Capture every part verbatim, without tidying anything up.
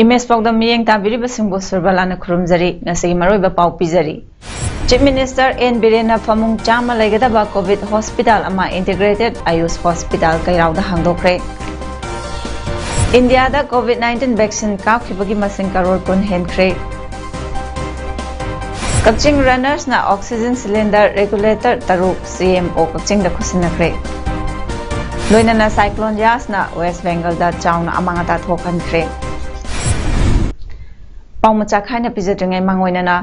Image ꯄꯥꯎꯗꯝ ꯃꯤꯠꯌꯦꯡ ꯇꯥꯕꯤꯔꯤꯕꯁꯤꯡꯕꯨ ꯁꯨꯔꯕꯂꯥꯅ ꯈꯨꯔꯨꯝꯖꯔꯤ꯫ ꯉꯁꯤꯒꯤ ꯃꯔꯨꯑꯣꯏꯕ ꯄꯥꯎ ꯄꯤꯖꯔꯤ꯫ ꯆꯤꯐ ꯃꯤꯅꯤꯁꯇꯔ ꯑꯦꯟ ꯕꯤꯔꯦꯟꯅ ꯐꯃꯨꯡ ꯆꯥꯝꯃ ꯂꯩꯒꯗꯕ ꯀꯣꯚꯤꯗ ꯍꯣꯁꯄꯤꯇꯥꯜ ꯑꯃ ꯏꯟꯇꯤꯒ꯭ꯔꯦꯇꯦꯗ ꯑꯌꯨꯁ ꯍꯣꯁꯄꯤꯇꯥꯜ ꯀꯩꯔꯥꯎꯗ ꯍꯥꯡꯗꯣꯛꯈ꯭ꯔꯦ꯫ ꯏꯟꯗꯤꯌꯥꯗ ꯀꯣꯚꯤꯗ ꯅꯥꯏꯟꯇꯤꯟ ꯚꯦꯛꯁꯤꯟ ꯀꯥꯞꯈꯤꯕꯒꯤ ꯃꯁꯤꯡ ꯀꯔꯣꯔ ꯀꯨꯟ ꯍꯦꯟꯈ꯭ꯔꯦ꯫ ꯀꯛꯆꯤꯡ ꯔꯟꯅꯔꯁꯅ ꯑꯣꯛꯁꯤꯖꯟ ꯁꯤꯂꯤꯟꯗꯔ ꯔꯦꯒꯨꯂꯦꯇꯔ ꯇꯔꯨꯛ ꯁꯤ ꯑꯦꯝ ꯑꯣ ꯀꯛꯆꯤꯡꯗ ꯈꯨꯠꯁꯤꯟꯅꯈ꯭ꯔꯦ꯫ ꯂꯣꯏꯅꯅ ꯁꯥꯏꯀ꯭ꯂꯣꯟ ꯌꯥꯁꯅ ꯋꯦꯁ ꯕꯦꯡꯒꯜꯗ ꯆꯥꯎꯅ ꯑꯃꯥꯡ ꯑꯇꯥ ꯊꯣꯛꯍꯟꯈ꯭ꯔꯦ꯫ ꯄꯥꯎ ꯃꯆꯥ ꯈꯥꯏꯅ ꯄꯤꯖꯗ꯭ꯔꯤꯉꯩ ꯃꯥꯡꯑꯣꯏꯅꯅ,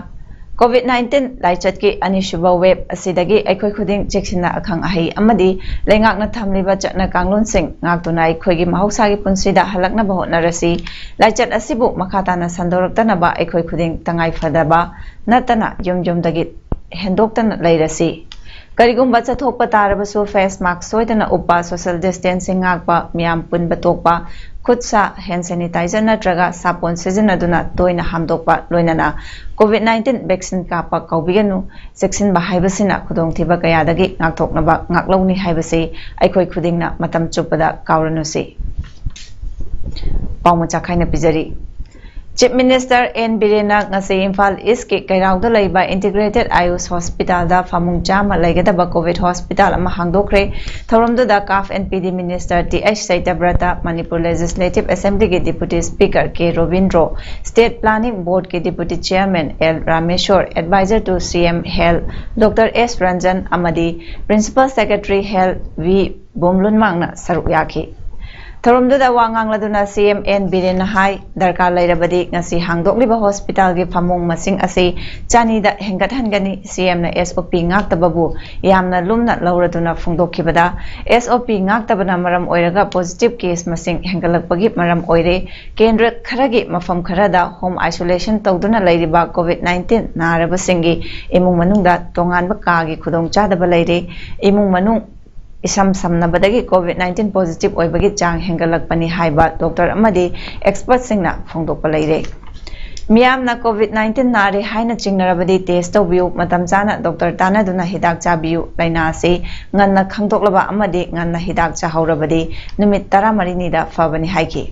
ꯀꯣꯚꯤꯗ ꯅꯥꯏꯟꯇꯤꯟ ꯂꯥꯏꯆꯠꯀꯤ ꯑꯅꯤꯁꯨꯕ ꯋꯦꯕ ꯑꯁꯤꯗꯒꯤ ꯑꯩꯈꯣꯏ ꯈꯨꯗꯤꯡ ꯆꯦꯛꯁꯤꯟꯅ ꯑꯈꯪ ꯑꯍꯩ ꯑꯃꯗꯤ ꯂꯩꯉꯥꯛꯅ ꯊꯝꯂꯤꯕ ꯆꯠꯅ ꯀꯥꯡꯂꯣꯟꯁꯤꯡ ꯉꯥꯛꯇꯨꯅ ꯑꯩꯈꯣꯏꯒꯤ ꯃꯍꯧꯁꯥꯒꯤ ꯄꯨꯟꯁꯤꯗ ꯍꯜꯂꯛꯅꯕ ꯍꯣꯠꯅꯔꯁꯤ꯫ ꯂꯥꯏꯆꯠ ꯑꯁꯤꯕꯨ ꯃꯈꯥ ꯇꯥꯅ ꯁꯟꯗꯣꯔꯛꯇꯅꯕ ꯑꯩꯈꯣꯏ ꯈꯨꯗꯤꯡ ꯇꯉꯥꯏ ꯐꯗꯕ ꯅꯠꯇꯅ ꯌꯨꯝ ꯌꯨꯝꯗꯒꯤ ꯍꯦꯟꯗꯣꯛꯇꯅ ꯂꯩꯔꯁꯤ꯫ ꯀꯔꯤꯒꯨꯝꯕ ꯆꯠꯊꯣꯛꯄ ꯇꯥꯔꯕꯁꯨ ꯐꯦꯁ ꯃꯥꯁ꯭ꯛ ꯁꯣꯏꯗꯅ ꯎꯞꯄ, ꯁꯣꯁꯤꯌꯦꯜ ꯗꯤꯁꯇꯦꯟꯁꯤꯡ ꯉꯥꯛꯄ, ꯃꯤꯌꯥꯝ ꯄꯨꯟꯕ ꯇꯣꯛꯄ, ꯈꯨꯠ ꯁꯥ ꯍꯦꯟ ꯁꯦꯅꯤꯇꯥꯏꯖꯔ ꯅꯠꯇ꯭ꯔꯒ ꯁꯥꯄꯣꯟ ꯁꯤꯖꯤꯟꯅꯗꯨꯅ ꯇꯣꯏꯅ ꯍꯥꯝꯗꯣꯛꯄ, ꯂꯣꯏꯅꯅ ꯀꯣꯚꯤꯗ ꯅꯥꯏꯟꯇꯤꯟ ꯚꯦꯛꯁꯤꯟ ꯀꯥꯞꯄ ꯀꯥꯎꯕꯤꯒꯅꯨ꯫ ꯆꯦꯛꯁꯤꯟꯕ ꯍꯥꯏꯕꯁꯤꯅ ꯈꯨꯗꯣꯡꯊꯤꯕ ꯀꯌꯥꯗꯒꯤ ꯉꯥꯛꯊꯣꯛꯅꯕ ꯉꯥꯛꯂꯧꯅꯤ ꯍꯥꯏꯕꯁꯤ ꯑꯩꯈꯣꯏ ꯈꯨꯗꯤꯡꯅ ꯃꯇꯝ ꯆꯨꯞꯄꯗ ꯀꯥꯎꯔꯅꯨꯁꯤ꯫ ꯄꯥꯎ ꯃꯆꯥ ꯈꯥꯏꯅ ꯄꯤꯖꯔꯤ꯫ ꯆꯤꯐ ꯃꯤꯅꯤꯁꯇꯔ ꯑꯦꯟ ꯕꯤꯔꯦꯟꯅ ꯉꯁꯤ ꯏꯝꯐꯥꯜ ꯏꯁ꯭ꯠꯀꯤ ꯀꯩꯔꯥꯎꯗ ꯂꯩꯕ ꯏꯟꯇꯤꯒ꯭ꯔꯦꯇꯦꯗ ꯑꯌꯨꯁ ꯍꯣꯁꯄꯤꯇꯥꯜꯗ ꯐꯃꯨꯡ ꯆꯥꯝꯃ ꯂꯩꯒꯗꯕ ꯀꯣꯚꯤꯗ ꯍꯣꯁꯄꯤꯇꯥꯜ ꯑꯃ ꯍꯥꯡꯗꯣꯛꯈ꯭ꯔꯦ꯫ ꯊꯧꯔꯝꯗꯨꯗ CAF and P D minister T H ꯁꯩꯇꯕ꯭ꯔꯇ, ꯃꯅꯤꯄꯨꯔ ꯂꯦꯖꯤꯁꯂꯦꯇꯤꯚ ꯑꯦꯁꯦꯝꯕ꯭ꯂꯤꯒꯤ deputy speaker K Robindro, state planning ꯕꯣꯔꯗꯀꯤ deputy chairman L Rameshor, adviser to C M health doctor S Ranjan ꯑꯃꯗꯤ ꯄ꯭ꯔꯤꯟꯁꯤꯄꯜ ꯁꯦꯀ꯭ꯔꯦꯇꯔꯤ ꯍꯦꯜꯊ ꯚꯤ ꯕꯣꯝꯂꯨꯟꯃꯥꯡꯅ ꯁꯔꯨꯛ ꯌꯥꯈꯤ꯫ ꯊꯧꯔꯝꯗꯨꯗ ꯋꯥ ꯉꯥꯡꯂꯗꯨꯅ ꯁꯤ ꯑꯦꯝ ꯑꯦꯟ ꯕꯤꯔꯦꯟꯅ ꯍꯥꯏ, ꯗꯔꯀꯥꯔ ꯂꯩꯔꯕꯗꯤ ꯉꯁꯤ ꯍꯥꯡꯗꯣꯛꯂꯤꯕ ꯍꯣꯁꯄꯤꯇꯥꯜꯒꯤ ꯐꯃꯨꯡ ꯃꯁꯤꯡ ꯑꯁꯤ ꯆꯅꯤꯗ ꯍꯦꯟꯒꯠꯍꯟꯒꯅꯤ꯫ ꯁꯤ ꯑꯦꯝꯅ ꯑꯦꯁ ꯑꯣ ꯄꯤ ꯉꯥꯛꯇꯕꯕꯨ ꯌꯥꯝꯅ ꯂꯨꯝꯅ ꯂꯧꯔꯗꯨꯅ ꯐꯣꯡꯗꯣꯛꯈꯤꯕꯗ, ꯑꯦꯁ ꯑꯣ ꯄꯤ ꯉꯥꯛꯇꯕꯅ ꯃꯔꯝ ꯑꯣꯏꯔꯒ ꯄꯣꯖꯤꯇꯤꯚ ꯀꯦꯁ ꯃꯁꯤꯡ ꯍꯦꯟꯒꯠꯂꯛꯄꯒꯤ ꯃꯔꯝ ꯑꯣꯏꯔꯦ꯫ ꯀꯦꯟꯗ꯭ꯔ ꯈꯔꯒꯤ ꯃꯐꯝ ꯈꯔꯗ ꯍꯣꯝ ꯑꯥꯏꯁꯣꯂꯦꯁꯟ ꯇꯧꯗꯨꯅ ꯂꯩꯔꯤꯕ ꯀꯣꯚꯤꯗ ꯅꯥꯏꯟꯇꯤꯟ ꯅꯥꯔꯕꯁꯤꯡꯒꯤ ꯏꯃꯨꯡ ꯃꯅꯨꯡꯗ ꯇꯣꯉꯥꯟꯕ ꯀꯥꯒꯤ ꯈꯨꯗꯣꯡꯆꯥꯗꯕ ꯂꯩꯔꯦ꯫ ꯏꯃꯨꯡ ꯃꯅꯨꯡ ꯏꯁꯝ ꯁꯝꯅꯕꯗꯒꯤ ꯀꯣꯚꯤꯗ ꯅꯥꯏꯟꯇꯤꯟ ꯄꯣꯖꯤꯇꯤꯚ ꯑꯣꯏꯕꯒꯤ ꯆꯥꯡ ꯍꯦꯟꯒꯠꯂꯛꯄꯅꯤ ꯍꯥꯏꯕ ꯗꯣꯛꯇꯔ ꯑꯃꯗꯤ ꯑꯦꯛꯁꯄꯔꯠꯁꯤꯡꯅ ꯐꯣꯡꯗꯣꯛꯄ ꯂꯩꯔꯦ꯫ ꯃꯤꯌꯥꯝꯅ ꯀꯣꯚꯤꯗ ꯅꯥꯏꯟꯇꯤꯟ ꯅꯥꯔꯦ ꯍꯥꯏꯅ ꯆꯤꯡꯅꯔꯕꯗꯤ ꯇꯦꯁ ꯇꯧꯕꯤꯌꯨ, ꯃꯇꯝ ꯆꯥꯅ ꯗꯣꯛꯇꯔ ꯇꯥꯟꯅꯗꯨꯅ ꯍꯤꯗꯥꯛ ꯆꯥꯕꯤꯌꯨ꯫ ꯂꯥꯏꯅꯥ ꯑꯁꯤ ꯉꯟꯅ ꯈꯪꯗꯣꯛꯂꯕ ꯑꯃꯗꯤ ꯉꯟꯅ ꯍꯤꯗꯥꯛ ꯆꯥꯍꯧꯔꯕꯗꯤ ꯅꯨꯃꯤꯠ ꯇꯔꯥꯃꯔꯤꯅꯤꯗ ꯐꯕꯅꯤ ꯍꯥꯏꯈꯤ꯫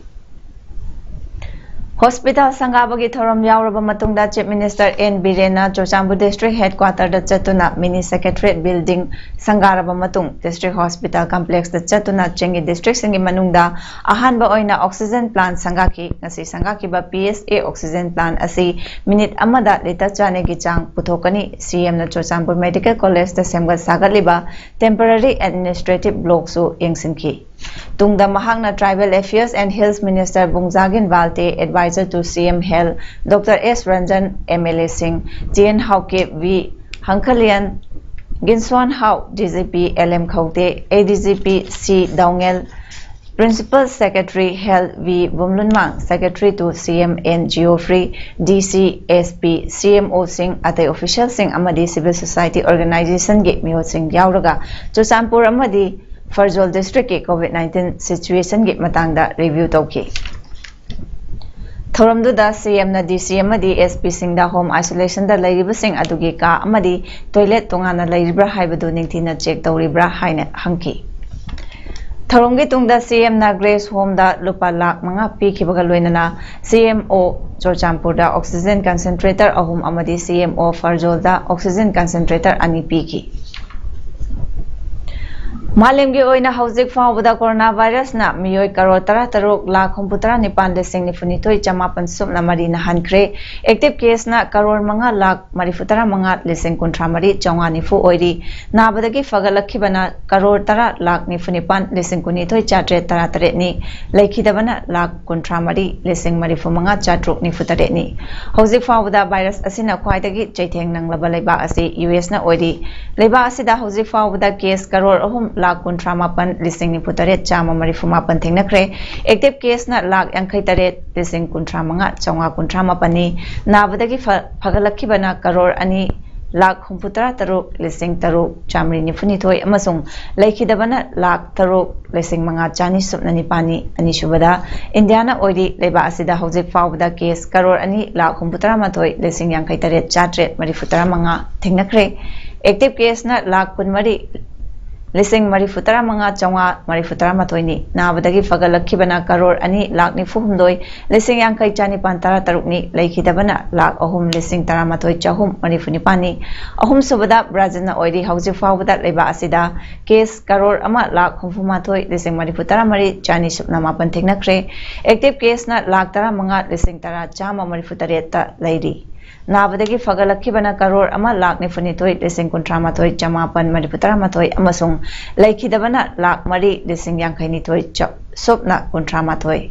ꯍꯣꯁꯄꯤꯇꯥꯜ ꯁꯪꯒꯥꯕꯒꯤ ꯊꯧꯔꯝ ꯌꯥꯎꯔꯕ ꯃꯇꯨꯡꯗ Chief Minister N ꯕꯤꯔꯦꯟꯅ Churachandpur District Headquarter ꯗ ꯆꯠꯇꯨꯅ Mini Secretariat Building ꯁꯪꯒꯥꯔꯕ ꯃꯇꯨꯡ District Hospital Complex ꯇ ꯆꯠꯇꯨꯅ ꯆꯤꯡꯒꯤ district ꯁꯤꯡꯒꯤ ꯃꯅꯨꯡꯗ ꯑꯍꯥꯟꯕ ꯑꯣꯏꯅ oxygen plant ꯁꯪꯒꯥꯈꯤ꯫ ꯉꯁꯤ ꯁꯪꯒꯥꯈꯤꯕ P S A oxygen plant ꯑꯁꯤ minute ꯑꯃꯗ litre ꯆꯥꯅꯤꯒꯤ ꯆꯥꯡ ꯄꯨꯊꯣꯛꯀꯅꯤ꯫ C M ꯅ ꯆꯨꯔꯆꯥꯟꯄꯨꯔ Medical College ꯇ ꯁꯦꯝꯒꯠ ꯁꯥꯒꯠꯂꯤꯕ temporary administrative block ꯁꯨ ꯌꯦꯡꯁꯤꯟꯈꯤ꯫ ꯇꯨꯡꯗ ꯃꯍꯥꯛꯅ Tribal Affairs and Hills Minister ꯕꯨꯡꯖꯥꯒꯤꯟ Valte, Advisor to C M Health Doctor S Ranjan, M L A ꯁꯤꯡ T N Haokip, V ꯍꯪꯈꯂꯤꯌꯟ, ꯒꯤꯟꯁꯣꯟ how, D G P L M ꯈꯧꯇꯦ, A D G P C ꯗꯧꯉꯦꯜ, Principal Secretary Health V ꯕꯨꯝꯂꯨꯟꯃꯥꯡ, Secretary to C M N Geoffrey, D C, S P, C M O ꯁꯤꯡ, ꯑꯇꯩ official ꯁꯤꯡ ꯑꯃꯗꯤ civil society organization ꯒꯤ ꯃꯤꯑꯣꯏꯁꯤꯡ ꯌꯥꯎꯔꯒ ꯆꯨꯔꯆꯥꯟꯄꯨꯔ ꯑꯃꯗꯤ ꯐꯔꯖꯣꯜ district ꯀꯤ COVID nineteen situation ꯒꯤ ꯃꯇꯥꯡꯗ review ꯇꯧꯈꯤ꯫ ꯊꯧꯔꯝꯗꯨꯗ C M ꯅ D C ꯑꯃꯗꯤ S P ꯁꯤꯡꯗ home isolation ꯗ ꯂꯩꯔꯤꯕꯁꯤꯡ ꯑꯗꯨꯒꯤ ꯀꯥ ꯑꯃꯗꯤ toilet ꯇꯣꯉꯥꯟꯅ ꯂꯩꯔꯤꯕ꯭ꯔꯥ ꯍꯥꯏꯕꯗꯨ ꯅꯤꯡꯊꯤꯅ check ꯇꯧꯔꯤꯕ꯭ꯔꯥ ꯍꯥꯏꯅ ꯍꯪꯈꯤ꯫ ꯊꯧꯔꯝꯒꯤ ꯇꯨꯡꯗ C M ꯅ Grace Home ꯗ ꯂꯨꯄꯥ ꯂꯥꯈ ꯃꯉꯥ ꯄꯤꯈꯤꯕꯒ ꯂꯣꯏꯅꯅ C M O ꯆꯨꯔꯆꯥꯟꯄꯨꯔꯗ oxygen concentrator ꯑꯍꯨꯝ ꯑꯃꯗꯤ C M O ꯐꯔꯖꯣꯜꯗ oxygen concentrator ꯑꯅꯤ ꯄꯤꯈꯤ꯫ ꯃꯥꯂꯦꯝꯒꯤ ꯑꯣꯏꯅ ꯍꯧꯖꯤꯛ ꯐꯥꯎꯕꯗ corona virus ꯅ ꯃꯤꯑꯣꯏ ꯀꯔꯣꯔ ꯇꯔꯥꯇꯔꯨꯛ ꯂꯥꯈ ꯍꯨꯝꯐꯨꯇꯔꯥ ꯅꯤꯄꯥꯟ ꯂꯤꯁꯤꯡ ꯅꯤꯐꯨꯅꯤꯊꯣꯏ ꯆꯃꯥꯄꯟ ꯁꯨꯞꯅ ꯃꯔꯤ ꯅꯥꯍꯟꯈ꯭ꯔꯦ꯫ Active case ꯅ ꯀꯔꯣꯔ ꯃꯉꯥ ꯂꯥꯈ ꯃꯔꯤꯐꯨꯇꯔꯥ ꯃꯉꯥ ꯂꯤꯁꯤꯡ ꯀꯨꯟꯊ꯭ꯔꯥ ꯃꯔꯤ ꯆꯥꯝꯃꯉꯥ ꯅꯤꯐꯨ ꯑꯣꯏꯔꯤ꯫ ꯅꯥꯕꯗꯒꯤ ꯐꯒꯠꯂꯛꯈꯤꯕꯅ ꯀꯔꯣꯔ ꯇꯔꯥ ꯂꯥꯈ ꯅꯤꯐꯨꯅꯤꯄꯥꯟ ꯂꯤꯁꯤꯡ ꯀꯨꯟꯅꯤꯊꯣꯏ ꯆꯥꯇ꯭ꯔꯦꯠ ꯇꯔꯥꯇꯔꯦꯠꯅꯤ꯫ ꯂꯩꯈꯤꯗꯕꯅ ꯂꯥꯈ ꯀꯨꯟꯊ꯭ꯔꯥ ꯃꯔꯤ ꯂꯤꯁꯤꯡ ꯃꯔꯤꯐꯨꯃꯉꯥ ꯆꯥꯇ꯭ꯔꯨꯛ ꯅꯤꯐꯨꯇꯔꯦꯠꯅꯤ꯫ ꯍꯧꯖꯤꯛ ꯐꯥꯎꯕꯗ virus ꯑꯁꯤꯅ ꯈ꯭ꯋꯥꯏꯗꯒꯤ ꯆꯩꯊꯦꯡ ꯅꯪꯂꯕ ꯂꯩꯕꯥꯛ ꯑꯁꯤ U S ꯅ ꯑꯣꯏꯔꯤ꯫ ꯂꯩꯕꯥꯛ ꯑꯁꯤꯗ ꯍꯧꯖꯤꯛ ꯐꯥꯎꯕꯗ case ꯀꯔꯣꯔ ꯑꯍꯨꯝ ꯂꯥꯈ ꯀꯨꯟꯊ꯭ꯔꯥ ꯃꯥꯄꯟ ꯂꯤꯁꯤꯡ ꯅꯤꯐꯨꯇꯔꯦꯠ ꯆꯥꯝꯃ ꯃꯔꯤꯐꯨ ꯃꯥꯄꯟ ꯊꯦꯡꯅꯈ꯭ꯔꯦ꯫ Active case ꯅ ꯂꯥꯈ ꯌꯥꯡꯈꯩ ꯇꯔꯦꯠ ꯂꯤꯁꯤꯡ ꯀꯨꯟꯊ꯭ꯔꯥ ꯃꯉꯥ ꯆꯥꯝꯃꯉꯥ ꯀꯨꯟꯊ꯭ꯔꯥ ꯃꯥꯄꯟꯅꯤ꯫ ꯅꯥꯕꯗꯒꯤ ꯐ-, ꯐꯒꯠꯂꯛꯈꯤꯕꯅ ꯀꯔꯣꯔ ꯑꯅꯤ ꯂꯥꯈ ꯍꯨꯝꯐꯨꯇꯔꯥ ꯇꯔꯨꯛ ꯂꯤꯁꯤꯡ ꯇꯔꯨꯛ ꯆꯥꯝꯃꯔꯤ ꯅꯤꯐꯨꯅꯤꯊꯣꯏ ꯑꯃꯁꯨꯡ ꯂꯩꯈꯤꯗꯕꯅ ꯂꯥꯈ ꯇꯔꯨꯛ ꯂꯤꯁꯤꯡ ꯃꯉꯥ ꯆꯥꯅꯤ ꯁꯨꯞꯅ ꯅꯤꯄꯥꯟꯅꯤ꯫ ꯑꯅꯤꯁꯨꯕꯗ ꯏꯟꯗꯤꯌꯥꯅ ꯑꯣꯏꯔꯤ꯫ ꯂꯩꯕꯥꯛ ꯑꯁꯤꯗ ꯍꯧꯖꯤꯛ ꯐꯥꯎꯕꯗ case ꯀꯔꯣꯔ ꯑꯅꯤ ꯂꯥꯈ ꯍꯨꯝꯐꯨꯇꯔꯥ ꯃꯥꯊꯣꯏ ꯂꯤꯁꯤꯡ ꯌꯥꯡꯈꯩ ꯇꯔꯦꯠ ꯆꯥꯇ꯭ꯔꯦꯠ ꯃꯔꯤꯐꯨꯇꯔꯥ ꯃꯉꯥ ꯊꯦꯡꯅꯈ꯭ꯔꯦ꯫ Active case ꯅ ꯂꯥꯈ ꯀꯨꯟꯃꯔꯤ ꯂꯤꯁꯤꯡ ꯃꯔꯤꯐꯨ ꯇꯔꯥ ꯃꯉꯥ ꯆꯥꯝꯃꯉꯥ ꯃꯔꯤꯐꯨ ꯇꯔꯥ ꯃꯥꯊꯣꯏꯅꯤ꯫ ꯅꯥꯕꯗꯒꯤ ꯐꯒꯠꯂꯛꯈꯤꯕꯅ ꯀꯔꯣꯔ ꯑꯅꯤ ꯂꯥꯛ ꯅꯤꯐꯨ ꯍꯨꯝꯗꯣꯏ ꯂꯤꯁꯤꯡ ꯌꯥꯡꯈꯩ ꯆꯥꯅꯤꯄꯥꯟ ꯇꯔꯥ ꯇꯔꯨꯛꯅꯤ꯫ ꯂꯩꯈꯤꯗꯕꯅ ꯂꯥꯛ ꯑꯍꯨꯝ ꯂꯤꯁꯤꯡ ꯇꯔꯥ ꯃꯥꯊꯣꯏ ꯆꯍꯨꯝ ꯃꯔꯤꯐꯨ ꯅꯤꯄꯥꯟꯅꯤ꯫ ꯑꯍꯨꯝꯁꯨꯕꯗ ꯕ꯭ꯔꯥꯖꯤꯜꯅ ꯑꯣꯏꯔꯤ꯫ ꯍꯧꯖꯤꯛ ꯐꯥꯎꯕꯗ ꯂꯩꯕꯥꯛ ꯑꯁꯤꯗ ꯀꯦꯁ ꯀꯔꯣꯔ ꯑꯃ ꯂꯥꯛ ꯍꯨꯝꯐꯨ ꯃꯥꯊꯣꯏ ꯂꯤꯁꯤꯡ ꯃꯔꯤꯐꯨ ꯇꯔꯥ ꯃꯔꯤ ꯆꯥꯅꯤ ꯁꯨꯞꯅ ꯃꯥꯄꯟ ꯊꯦꯡꯅꯈ꯭ꯔꯦ꯫ ꯑꯦꯛꯇꯤꯚ ꯀꯦꯁꯅ ꯂꯥꯛ ꯇꯔꯥ ꯃꯉꯥ ꯂꯤꯁꯤꯡ ꯇꯔꯥ ꯆꯥꯝꯃ ꯃꯔꯤꯐꯨ ꯇꯔꯦꯠꯇ ꯂꯩꯔꯤ꯫ ꯅꯥꯕꯗꯒꯤ ꯐꯒꯠꯂꯛꯈꯤꯕꯅ ꯀꯔꯣꯔ ꯑꯃ ꯂꯥꯛ ꯅꯤꯐꯨ ꯅꯤꯊꯣꯏ ꯂꯤꯁꯤꯡ ꯀꯨꯟꯊ꯭ꯔꯥ ꯃꯥꯊꯣꯏ ꯆꯃꯥꯄꯟ ꯃꯔꯤꯐꯨ ꯇꯔꯥ ꯃꯥꯊꯣꯏ ꯑꯃꯁꯨꯡ ꯂꯩꯈꯤꯗꯕꯅ ꯂꯥꯛ ꯃꯔꯤ ꯂꯤꯁꯤꯡ ꯌꯥꯡꯈꯩ ꯅꯤꯊꯣꯏ ꯁꯨꯞꯅ ꯀꯨꯟꯊ꯭ꯔꯥ ꯃꯥꯊꯣꯏ꯫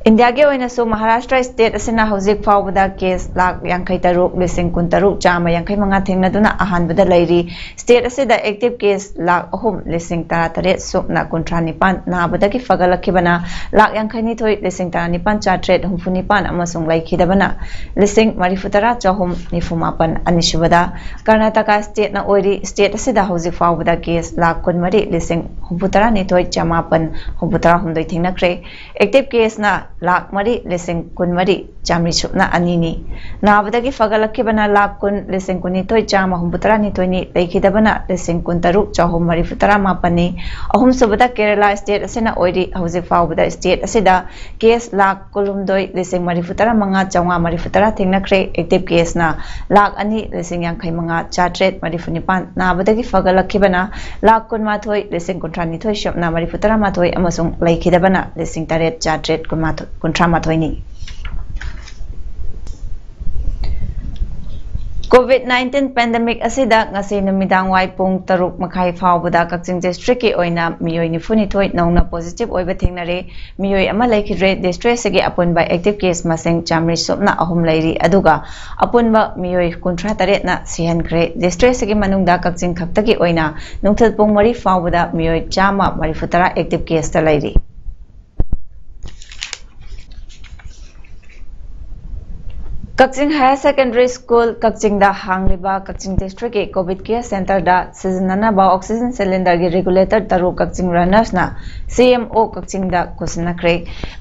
ꯏꯟꯗꯤꯌꯥꯒꯤ ꯑꯣꯏꯅꯁꯨ ꯃꯍꯥꯔꯥꯁꯇ꯭ꯔ ꯁ꯭ꯇꯦꯠ ꯑꯁꯤꯅ ꯍꯧꯖꯤꯛ ꯐꯥꯎꯕꯗ ꯀꯦꯁ ꯂꯥꯛ ꯌꯥꯡꯈꯩ ꯇꯔꯨꯛ ꯂꯤꯁꯤꯡ ꯀꯨꯟ ꯇꯔꯨꯛ ꯆꯥꯝꯃ ꯌꯥꯡꯈꯩ ꯃꯉꯥ ꯊꯦꯡꯅꯗꯨꯅ ꯑꯍꯥꯟꯕꯗ ꯂꯩꯔꯤ꯫ ꯁ꯭ꯇꯦꯠ ꯑꯁꯤꯗ ꯑꯦꯛꯇꯤꯚ ꯀꯦꯁ ꯂꯥꯛ ꯑꯍꯨꯝ ꯂꯤꯁꯤꯡ ꯇꯔꯥ ꯇꯔꯦꯠ ꯁꯨꯞꯅ ꯀꯨꯟꯊ꯭ꯔꯥ ꯅꯤꯄꯥꯟ, ꯅꯥꯕꯗꯒꯤ ꯐꯒꯠꯂꯛꯈꯤꯕꯅ ꯂꯥꯛ ꯌꯥꯡꯈꯩ ꯅꯤꯊꯣꯏ ꯂꯤꯁꯤꯡ ꯇꯔꯥ ꯅꯤꯄꯥꯟ ꯆꯥꯇ꯭ꯔꯦꯠ ꯍꯨꯝꯐꯨ ꯅꯤꯄꯥꯟ ꯑꯃꯁꯨꯡ ꯂꯩꯈꯤꯗꯕꯅ ꯂꯤꯁꯤꯡ ꯃꯔꯤꯐꯨ ꯇꯔꯥ ꯆꯍꯨꯝ ꯅꯤꯐꯨ ꯃꯥꯄꯟ꯫ ꯑꯅꯤꯁꯨꯕꯗ ꯀꯔꯅꯥꯇꯀꯥ ꯁ꯭ꯇꯦꯠꯅ ꯑꯣꯏꯔꯤ꯫ ꯁ꯭ꯇꯦꯠ ꯑꯁꯤꯗ ꯍꯧꯖꯤꯛ ꯐꯥꯎꯕꯗ ꯀꯦꯁ ꯂꯥꯛ ꯀꯨꯟꯃꯔꯤ ꯂꯤꯁꯤꯡ ꯍꯨꯝꯐꯨ ꯇꯔꯥ ꯅꯤꯊꯣꯏ ꯆꯃꯥꯄꯟ ꯍꯨꯝꯐꯨ ꯇꯔꯥ ꯍꯨꯝꯗꯣꯏ ꯊꯦꯡꯅꯈ꯭ꯔꯦ꯫ ꯑꯦꯛꯇꯤꯚ ꯀꯦꯁꯅ ꯂꯥꯛ ꯃꯔꯤ ꯂꯤꯁꯤꯡ ꯀꯨꯟꯃꯔꯤ ꯆꯥꯃꯔꯤ ꯁꯨꯞꯅ ꯑꯅꯤꯅꯤ꯫ ꯅꯥꯕꯗꯒꯤ ꯐꯒꯠꯂꯛꯈꯤꯕꯅ ꯂꯥꯛ ꯀꯨꯟ ꯂꯤꯁꯤꯡ ꯀꯨꯟꯅꯤꯊꯣꯏ ꯆꯥꯝꯃ ꯍꯨꯝꯐꯨ ꯇꯔꯥ ꯅꯤꯊꯣꯏꯅꯤ꯫ ꯂꯩꯈꯤꯗꯕꯅ ꯂꯤꯁꯤꯡ ꯀꯨꯟ ꯇꯔꯨꯛ ꯆꯍꯨꯝ ꯃꯔꯤꯐꯨ ꯇꯔꯥ ꯃꯥꯄꯟꯅꯤ꯫ ꯑꯍꯨꯝꯁꯨꯕꯗ ꯀꯦꯔꯂꯥ ꯁ꯭ꯇꯦꯠ ꯑꯁꯤꯅ ꯑꯣꯏꯔꯤ꯫ ꯍꯧꯖꯤꯛ ꯐꯥꯎꯕꯗ ꯁ꯭ꯇꯦꯠ ꯑꯁꯤꯗ ꯀꯦꯁ ꯂꯥꯛ ꯀꯨꯟꯍꯨꯝꯗꯣꯏ ꯂꯤꯁꯤꯡ ꯃꯔꯤꯐꯨ ꯇꯔꯥ ꯃꯉꯥ ꯆꯥꯝꯃꯉꯥ ꯃꯔꯤꯐꯨ ꯇꯔꯥ ꯊꯦꯡꯅꯈ꯭ꯔꯦ꯫ ꯑꯦꯛꯇꯤꯚ ꯀꯦꯁꯅ ꯂꯥꯛ ꯑꯅꯤ ꯂꯤꯁꯤꯡ ꯌꯥꯡꯈꯩ ꯃꯉꯥ ꯆꯥꯇ꯭ꯔꯦꯠ ꯃꯔꯤꯐꯨ ꯅꯤꯄꯥꯟ꯫ ꯅꯥꯕꯗꯒꯤ ꯐꯒꯠꯂꯛꯈꯤꯕꯅ ꯂꯥꯛ ꯀꯨꯟꯃꯥꯊꯣꯏ ꯂꯤꯁꯤꯡ ꯀꯨꯟꯊ꯭ꯔꯥ ꯅꯤꯊꯣꯏ ꯁꯨꯞꯅ ꯃꯔꯤꯐꯨ ꯇꯔꯥ ꯃꯥꯊꯣꯏ ꯑꯃꯁꯨꯡ ꯂꯩꯈꯤꯗꯕꯅ ꯂꯤꯁꯤꯡ ꯇꯔꯦꯠ ꯆꯥꯇ꯭ꯔꯦꯠ ꯀꯨꯟꯊ꯭ꯔꯥ ꯃꯥꯊꯣꯏꯅꯤ꯫ ꯀꯣꯚꯤꯗ ꯅꯥꯏꯟꯇꯤꯟ ꯄꯦꯟꯗꯦꯃꯤꯛ ꯑꯁꯤꯗ ꯉꯁꯤ ꯅꯨꯃꯤꯗꯥꯡ ꯋꯥꯏ ꯄꯨꯡ ꯇꯔꯨꯛ ꯃꯈꯥꯏ ꯐꯥꯎꯕꯗ ꯀꯛꯆꯤꯡ ꯗꯤꯁꯇ꯭ꯔꯤꯛꯀꯤ ꯑꯣꯏꯅ ꯃꯤꯑꯣꯏ ꯅꯤꯐꯨ ꯅꯤꯊꯣꯏ ꯅꯧꯅ ꯄꯣꯖꯤꯇꯤꯚ ꯑꯣꯏꯕ ꯊꯦꯡꯅꯔꯦ꯫ ꯃꯤꯑꯣꯏ ꯑꯃ ꯂꯩꯈꯤꯗ꯭ꯔꯦ꯫ ꯗꯤꯁꯇ꯭ꯔꯤꯛ ꯑꯁꯤꯒꯤ ꯑꯄꯨꯟꯕ ꯑꯦꯛꯇꯤꯚ ꯀꯦꯁ ꯃꯁꯤꯡ ꯆꯥꯃꯔꯤ ꯁꯨꯞꯅ ꯑꯍꯨꯝ ꯂꯩꯔꯤ, ꯑꯗꯨꯒ ꯑꯄꯨꯟꯕ ꯃꯤꯑꯣꯏ ꯀꯨꯟꯊ꯭ꯔꯥ ꯇꯔꯦꯠꯅ ꯁꯤꯍꯟꯈ꯭ꯔꯦ꯫ ꯗꯤꯁꯇ꯭ꯔꯤꯛ ꯑꯁꯤꯒꯤ ꯃꯅꯨꯡꯗ ꯀꯛꯆꯤꯡ ꯈꯛꯇꯒꯤ ꯑꯣꯏꯅ ꯅꯨꯡꯊꯤꯜ ꯄꯨꯡ ꯃꯔꯤ ꯐꯥꯎꯕꯗ ꯃꯤꯑꯣꯏ ꯆꯥꯝꯃ ꯃꯔꯤꯐꯨ ꯇꯔꯥ ꯑꯦꯛꯇꯤꯚ ꯀꯦꯁꯇ ꯂꯩꯔꯤ꯫ ꯀꯛꯆꯤꯡ Higher Secondary School ꯀꯛꯆꯤꯡꯗ ꯍꯥꯡꯂꯤꯕ ꯀꯛꯆꯤꯡ districtꯀꯤ COVID care centreꯗ ꯁꯤꯖꯤꯟꯅꯅꯕ oxygen cylinderꯒꯤ regulator ꯇꯔꯨꯛ ꯀꯛꯆꯤꯡ runnersꯅ C M O ꯀꯛꯆꯤꯡꯗ ꯈꯨꯠꯁꯤꯟꯅꯈ꯭ꯔꯦ꯫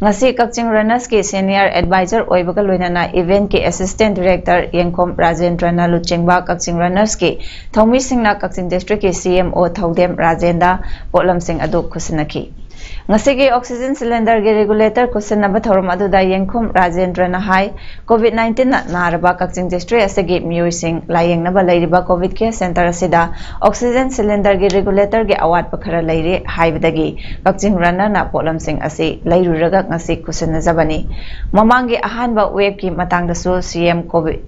ꯉꯁꯤ ꯀꯛꯆꯤꯡ runnersꯀꯤ senior advisor ꯑꯣꯏꯕꯒ ꯂꯣꯏꯅꯅ eventꯀꯤ assistant director ꯌꯦꯡꯈꯣꯝ ꯔꯥꯖꯦꯟꯗ꯭ꯔꯅ ꯂꯨꯆꯤꯡꯕ ꯀꯛꯆꯤꯡ runnersꯀꯤ ꯊꯧꯃꯤꯁꯤꯡꯅ ꯀꯛꯆꯤꯡ districtꯀꯤ C M O ꯊꯧꯗꯦꯝ ꯔꯥꯖꯦꯟꯗ ꯄꯣꯠꯂꯝꯁꯤꯡ ꯑꯗꯨ ꯈꯨꯠꯁꯤꯟꯅꯈꯤ꯫ ꯉꯁꯤꯒꯤ oxygen cylinderꯒꯤ regulator ꯈꯨꯠꯁꯤꯟꯅꯕ ꯊꯧꯔꯝ ꯑꯗꯨꯗ ꯌꯦꯡꯈꯣꯝ ꯔꯥꯖꯦꯟꯗ꯭ꯔꯅ ꯍꯥꯏ, COVID nineteenꯅ ꯅꯥꯔꯕ ꯀꯛꯆꯤꯡ district ꯑꯁꯤꯒꯤ ꯃꯤꯑꯣꯏꯁꯤꯡ ꯂꯥꯌꯦꯡꯅꯕ ꯂꯩꯔꯤꯕ COVID care centre ꯑꯁꯤꯗ oxygen cylinderꯒꯤ regulatorꯒꯤ ꯑꯋꯥꯠꯄ ꯈꯔ ꯂꯩꯔꯦ ꯍꯥꯏꯕꯗꯒꯤ ꯀꯛꯆꯤꯡ runnerꯅ ꯄꯣꯠꯂꯝꯁꯤꯡ ꯑꯁꯤ ꯂꯩꯔꯨꯔꯒ ꯉꯁꯤ ꯈꯨꯠꯁꯤꯟꯅꯖꯕꯅꯤ꯫ ꯃꯃꯥꯡꯒꯤ ꯑꯍꯥꯟꯕ waveꯀꯤ ꯃꯇꯥꯡꯗꯁꯨ C M COVID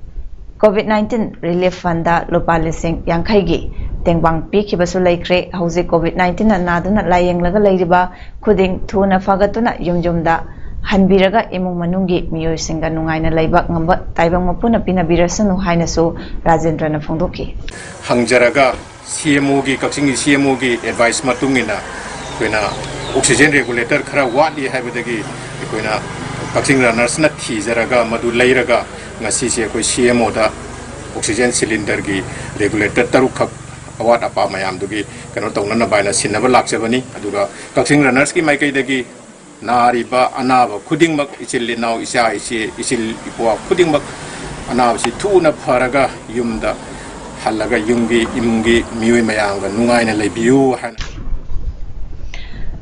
COVID nineteen relief fundꯗ ꯂꯨꯄꯥ ꯂꯤꯁꯤꯡ ꯌꯥꯡꯈꯩꯒꯤ ꯇꯦꯡꯕꯥꯡ ꯄꯤꯈꯤꯕꯁꯨ ꯂꯩꯈ꯭ꯔꯦ꯫ ꯍꯧꯖꯤꯛ COVID nineteenꯅ ꯅꯥꯗꯨꯅ ꯂꯥꯌꯦꯡꯂꯒ ꯂꯩꯔꯤꯕ ꯈꯨꯗꯤꯡ ꯊꯨꯅ ꯐꯒꯠꯇꯨꯅ ꯌꯨꯝ ꯌꯨꯝꯗ ꯍꯟꯕꯤꯔꯒ ꯏꯃꯨꯡ ꯃꯅꯨꯡꯒꯤ ꯃꯤꯑꯣꯏꯁꯤꯡꯒ ꯅꯨꯡꯉꯥꯏꯅ ꯂꯩꯕ ꯉꯝꯕ ꯇꯥꯏꯕꯪ ꯃꯄꯨꯅ ꯄꯤꯅꯕꯤꯔꯁꯅꯨ ꯍꯥꯏꯅꯁꯨ ꯔꯥꯖꯦꯟꯗ꯭ꯔꯅ ꯐꯣꯡꯗꯣꯛꯈꯤ꯫ ꯍꯪꯖꯔꯒ C M Oꯒꯤ, ꯀꯛꯆꯤꯡꯒꯤ C M Oꯒꯤ advice ꯃꯇꯨꯡ ꯏꯟꯅ ꯑꯩꯈꯣꯏꯅ oxygen regulator ꯈꯔ ꯋꯥꯠꯂꯤ ꯍꯥꯏꯕꯗꯒꯤ ꯑꯩꯈꯣꯏꯅ ꯀꯛꯆꯤꯡ runnersꯅ ꯊꯤꯖꯔꯒ ꯃꯗꯨ ꯂꯩꯔꯒ ꯉꯁꯤꯁꯦ ꯑꯩꯈꯣꯏ C M Oꯗ oxygen cylinderꯒꯤ regulator ꯇꯔꯨꯛꯈꯛ ꯑꯋꯥꯠ ꯑꯄꯥ ꯃꯌꯥꯝꯗꯨꯒꯤ ꯀꯩꯅꯣ ꯇꯧꯅꯅꯕ ꯍꯥꯏꯅ ꯁꯤꯟꯅꯕ ꯂꯥꯛꯆꯕꯅꯤ꯫ ꯑꯗꯨꯒ ꯀꯛꯆꯤꯡ runnersꯀꯤ ꯃꯥꯏꯀꯩꯗꯒꯤ ꯅꯥꯔꯤꯕ ꯑꯅꯥꯕ ꯈꯨꯗꯤꯡꯃꯛ, ꯏꯆꯤꯜ ꯏꯅꯥꯎ, ꯏꯆꯥ ꯏꯆꯦ, ꯏꯆꯤꯜ ꯏꯄ꯭ꯋꯥ ꯈꯨꯗꯤꯡꯃꯛ ꯑꯅꯥꯕꯁꯤ ꯊꯨꯅ ꯐꯔꯒ ꯌꯨꯝꯗ ꯍꯜꯂꯒ ꯌꯨꯝꯒꯤ, ꯏꯃꯨꯡꯒꯤ ꯃꯤꯑꯣꯏ ꯃꯌꯥꯝꯒ ꯅꯨꯡꯉꯥꯏꯅ ꯂꯩꯕꯤꯌꯨ ꯍꯥꯏꯅ꯫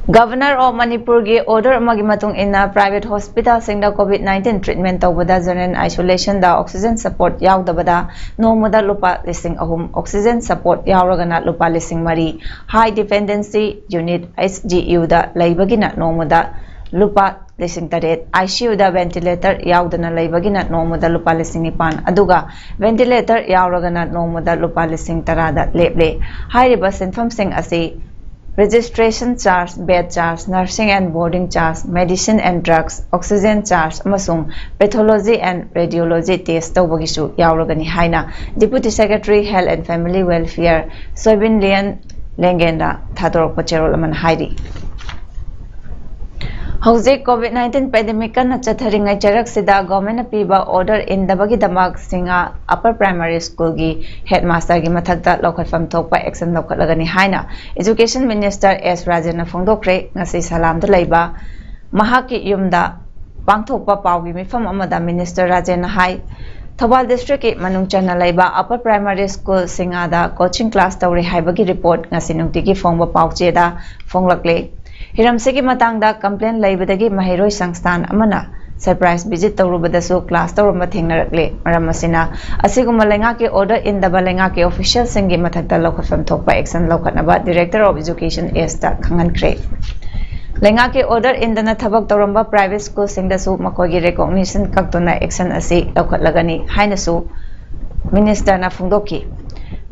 Governor of Manipurꯒꯤ order ꯑꯃꯒꯤ ꯃꯇꯨꯡ ꯏꯟꯅ private hospitalꯁꯤꯡꯗ COVID nineteen treatment ꯇꯧꯕꯗ general isolationꯗ oxygen support ꯌꯥꯎꯗꯕꯗ ꯅꯣꯡꯃꯗ ꯂꯨꯄꯥ ꯂꯤꯁꯤꯡ ꯑꯍꯨꯝ, oxygen support ꯌꯥꯎꯔꯒꯅ ꯂꯨꯄꯥ ꯂꯤꯁꯤꯡ ꯃꯔꯤ, high dependency unit, H D Uꯗ ꯂꯩꯕꯒꯤꯅ ꯅꯣꯡꯃꯗ ꯂꯨꯄꯥ ꯂꯤꯁꯤꯡ ꯇꯔꯦꯠ, ICUꯗ ventilator ꯌꯥꯎꯗꯅ ꯂꯩꯕꯒꯤꯅ ꯅꯣꯡꯃꯗ ꯂꯨꯄꯥ ꯂꯤꯁꯤꯡ ꯅꯤꯄꯥꯟ, ꯑꯗꯨꯒ ventilator ꯌꯥꯎꯔꯒꯅ ꯅꯣꯡꯃꯗ ꯂꯨꯄꯥ ꯂꯤꯁꯤꯡ ꯇꯔꯥꯗ ꯂꯦꯞꯂꯦ꯫ ꯍꯥꯏꯔꯤꯕ ꯁꯦꯟꯐꯝꯁꯤꯡ ꯑꯁꯤ registration charge, bed charge, nursing and boarding charge, medicine and drugs, oxygen charge ꯑꯃꯁꯨꯡ pathology and radiology test ꯇꯧꯕꯒꯤꯁꯨ ꯌꯥꯎꯔꯒꯅꯤ ꯍꯥꯏꯅ Deputy Secretary Health and Family Welfare ꯁꯣꯏꯕꯤꯟ ꯂꯤꯌꯟ ꯂꯦꯡꯒꯦꯟꯗ ꯊꯥꯗꯣꯔꯛꯄ ꯆꯦꯔꯣꯜ ꯑꯃꯅ ꯍꯥꯏꯔꯤ꯫ ꯍꯧꯖꯤꯛ COVID nineteen pandemic ꯀꯟꯅ ꯆꯠꯊꯔꯤꯉꯩ ꯆꯩꯔꯛꯁꯤꯗ government ꯅ ꯄꯤꯕ order ꯏꯟꯗꯕꯒꯤꯗꯃꯛ ꯁꯤꯡꯉꯥ Upper Primary School ꯒꯤ headmaster ꯒꯤ ꯃꯊꯛꯇ ꯂꯧꯈꯠꯐꯝ ꯊꯣꯛꯄ action ꯂꯧꯈꯠꯂꯒꯅꯤ ꯍꯥꯏꯅ Education Minister ꯑꯦꯁ ꯔꯥꯖꯦꯟꯅ ꯐꯣꯡꯗꯣꯛꯈ꯭ꯔꯦ꯫ ꯉꯁꯤ ꯁꯂꯥꯝꯗ ꯂꯩꯕ ꯃꯍꯥꯛꯀꯤ ꯌꯨꯝꯗ ꯄꯥꯡꯊꯣꯛꯄ ꯄꯥꯎꯒꯤ ꯃꯤꯐꯝ ꯑꯃꯗ Minister ꯔꯥꯖꯦꯟꯅ ꯍꯥꯏ, ꯊꯧꯕꯥꯜ district ꯀꯤ ꯃꯅꯨꯡ ꯆꯟꯅ ꯂꯩꯕ Upper Primary School ꯁꯤꯡꯉꯥꯗ coaching class ꯇꯧꯔꯤ ꯍꯥꯏꯕꯒꯤ report ꯉꯁꯤ ꯅꯨꯡꯇꯤꯒꯤ ꯐꯣꯡꯕ ꯄꯥꯎꯆꯦꯗ ꯐꯣꯡꯂꯛꯂꯦ꯫ ꯍꯤꯔꯝꯁꯤꯒꯤ ꯃꯇꯥꯡꯗ complain ꯂꯩꯕꯗꯒꯤ ꯃꯍꯩꯔꯣꯏ ꯁꯪꯁꯊꯥꯟ ꯑꯃꯅ surprise visit ꯇꯧꯔꯨꯕꯗꯁꯨ class ꯇꯧꯔꯝꯕ ꯊꯦꯡꯅꯔꯛꯂꯦ꯫ ꯃꯔꯝ ꯑꯁꯤꯅ, ꯑꯁꯤꯒꯨꯝꯕ ꯂꯩꯉꯥꯛꯀꯤ order ꯏꯟꯗꯕ ꯂꯩꯉꯥꯛꯀꯤ official ꯁꯤꯡꯒꯤ ꯃꯊꯛꯇ ꯂꯧꯈꯠꯐꯝ ꯊꯣꯛꯄ action ꯂꯧꯈꯠꯅꯕ Director of Education ꯑꯦꯁꯇ ꯈꯪꯍꯟꯈ꯭ꯔꯦ꯫ ꯂꯩꯉꯥꯛꯀꯤ order ꯏꯟꯗꯅ ꯊꯕꯛ ꯇꯧꯔꯝꯕ private school ꯁꯤꯡꯗꯁꯨ ꯃꯈꯣꯏꯒꯤ recognition ꯀꯛꯇꯨꯅ action ꯑꯁꯤ ꯂꯧꯈꯠꯂꯒꯅꯤ ꯍꯥꯏꯅꯁꯨ Minister ꯅ ꯐꯣꯡꯗꯣꯛꯈꯤ꯫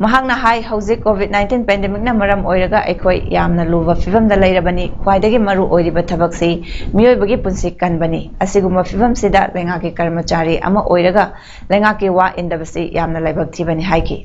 ꯃꯍꯥꯛꯅ ꯍꯥꯏ, ꯍꯧꯖꯤꯛ COVID nineteen pandemic ꯅ ꯃꯔꯝ ꯑꯣꯏꯔꯒ ꯑꯩꯈꯣꯏ ꯌꯥꯝꯅ ꯂꯨꯕ ꯐꯤꯕꯝꯗ ꯂꯩꯔꯕꯅꯤ꯫ ꯈ꯭ꯋꯥꯏꯗꯒꯤ ꯃꯔꯨ ꯑꯣꯏꯔꯤꯕ ꯊꯕꯛꯁꯤ ꯃꯤꯑꯣꯏꯕꯒꯤ ꯄꯨꯟꯁꯤ ꯀꯟꯕꯅꯤ꯫ ꯑꯁꯤꯒꯨꯝꯕ ꯐꯤꯕꯝꯁꯤꯗ ꯂꯩꯉꯥꯛꯀꯤ ꯀꯔꯃꯆꯥꯔꯤ ꯑꯃ ꯑꯣꯏꯔꯒ ꯂꯩꯉꯥꯛꯀꯤ ꯋꯥ ꯏꯟꯗꯕꯁꯤ ꯌꯥꯝꯅ ꯂꯥꯏꯕꯛ ꯊꯤꯕꯅꯤ ꯍꯥꯏꯈꯤ꯫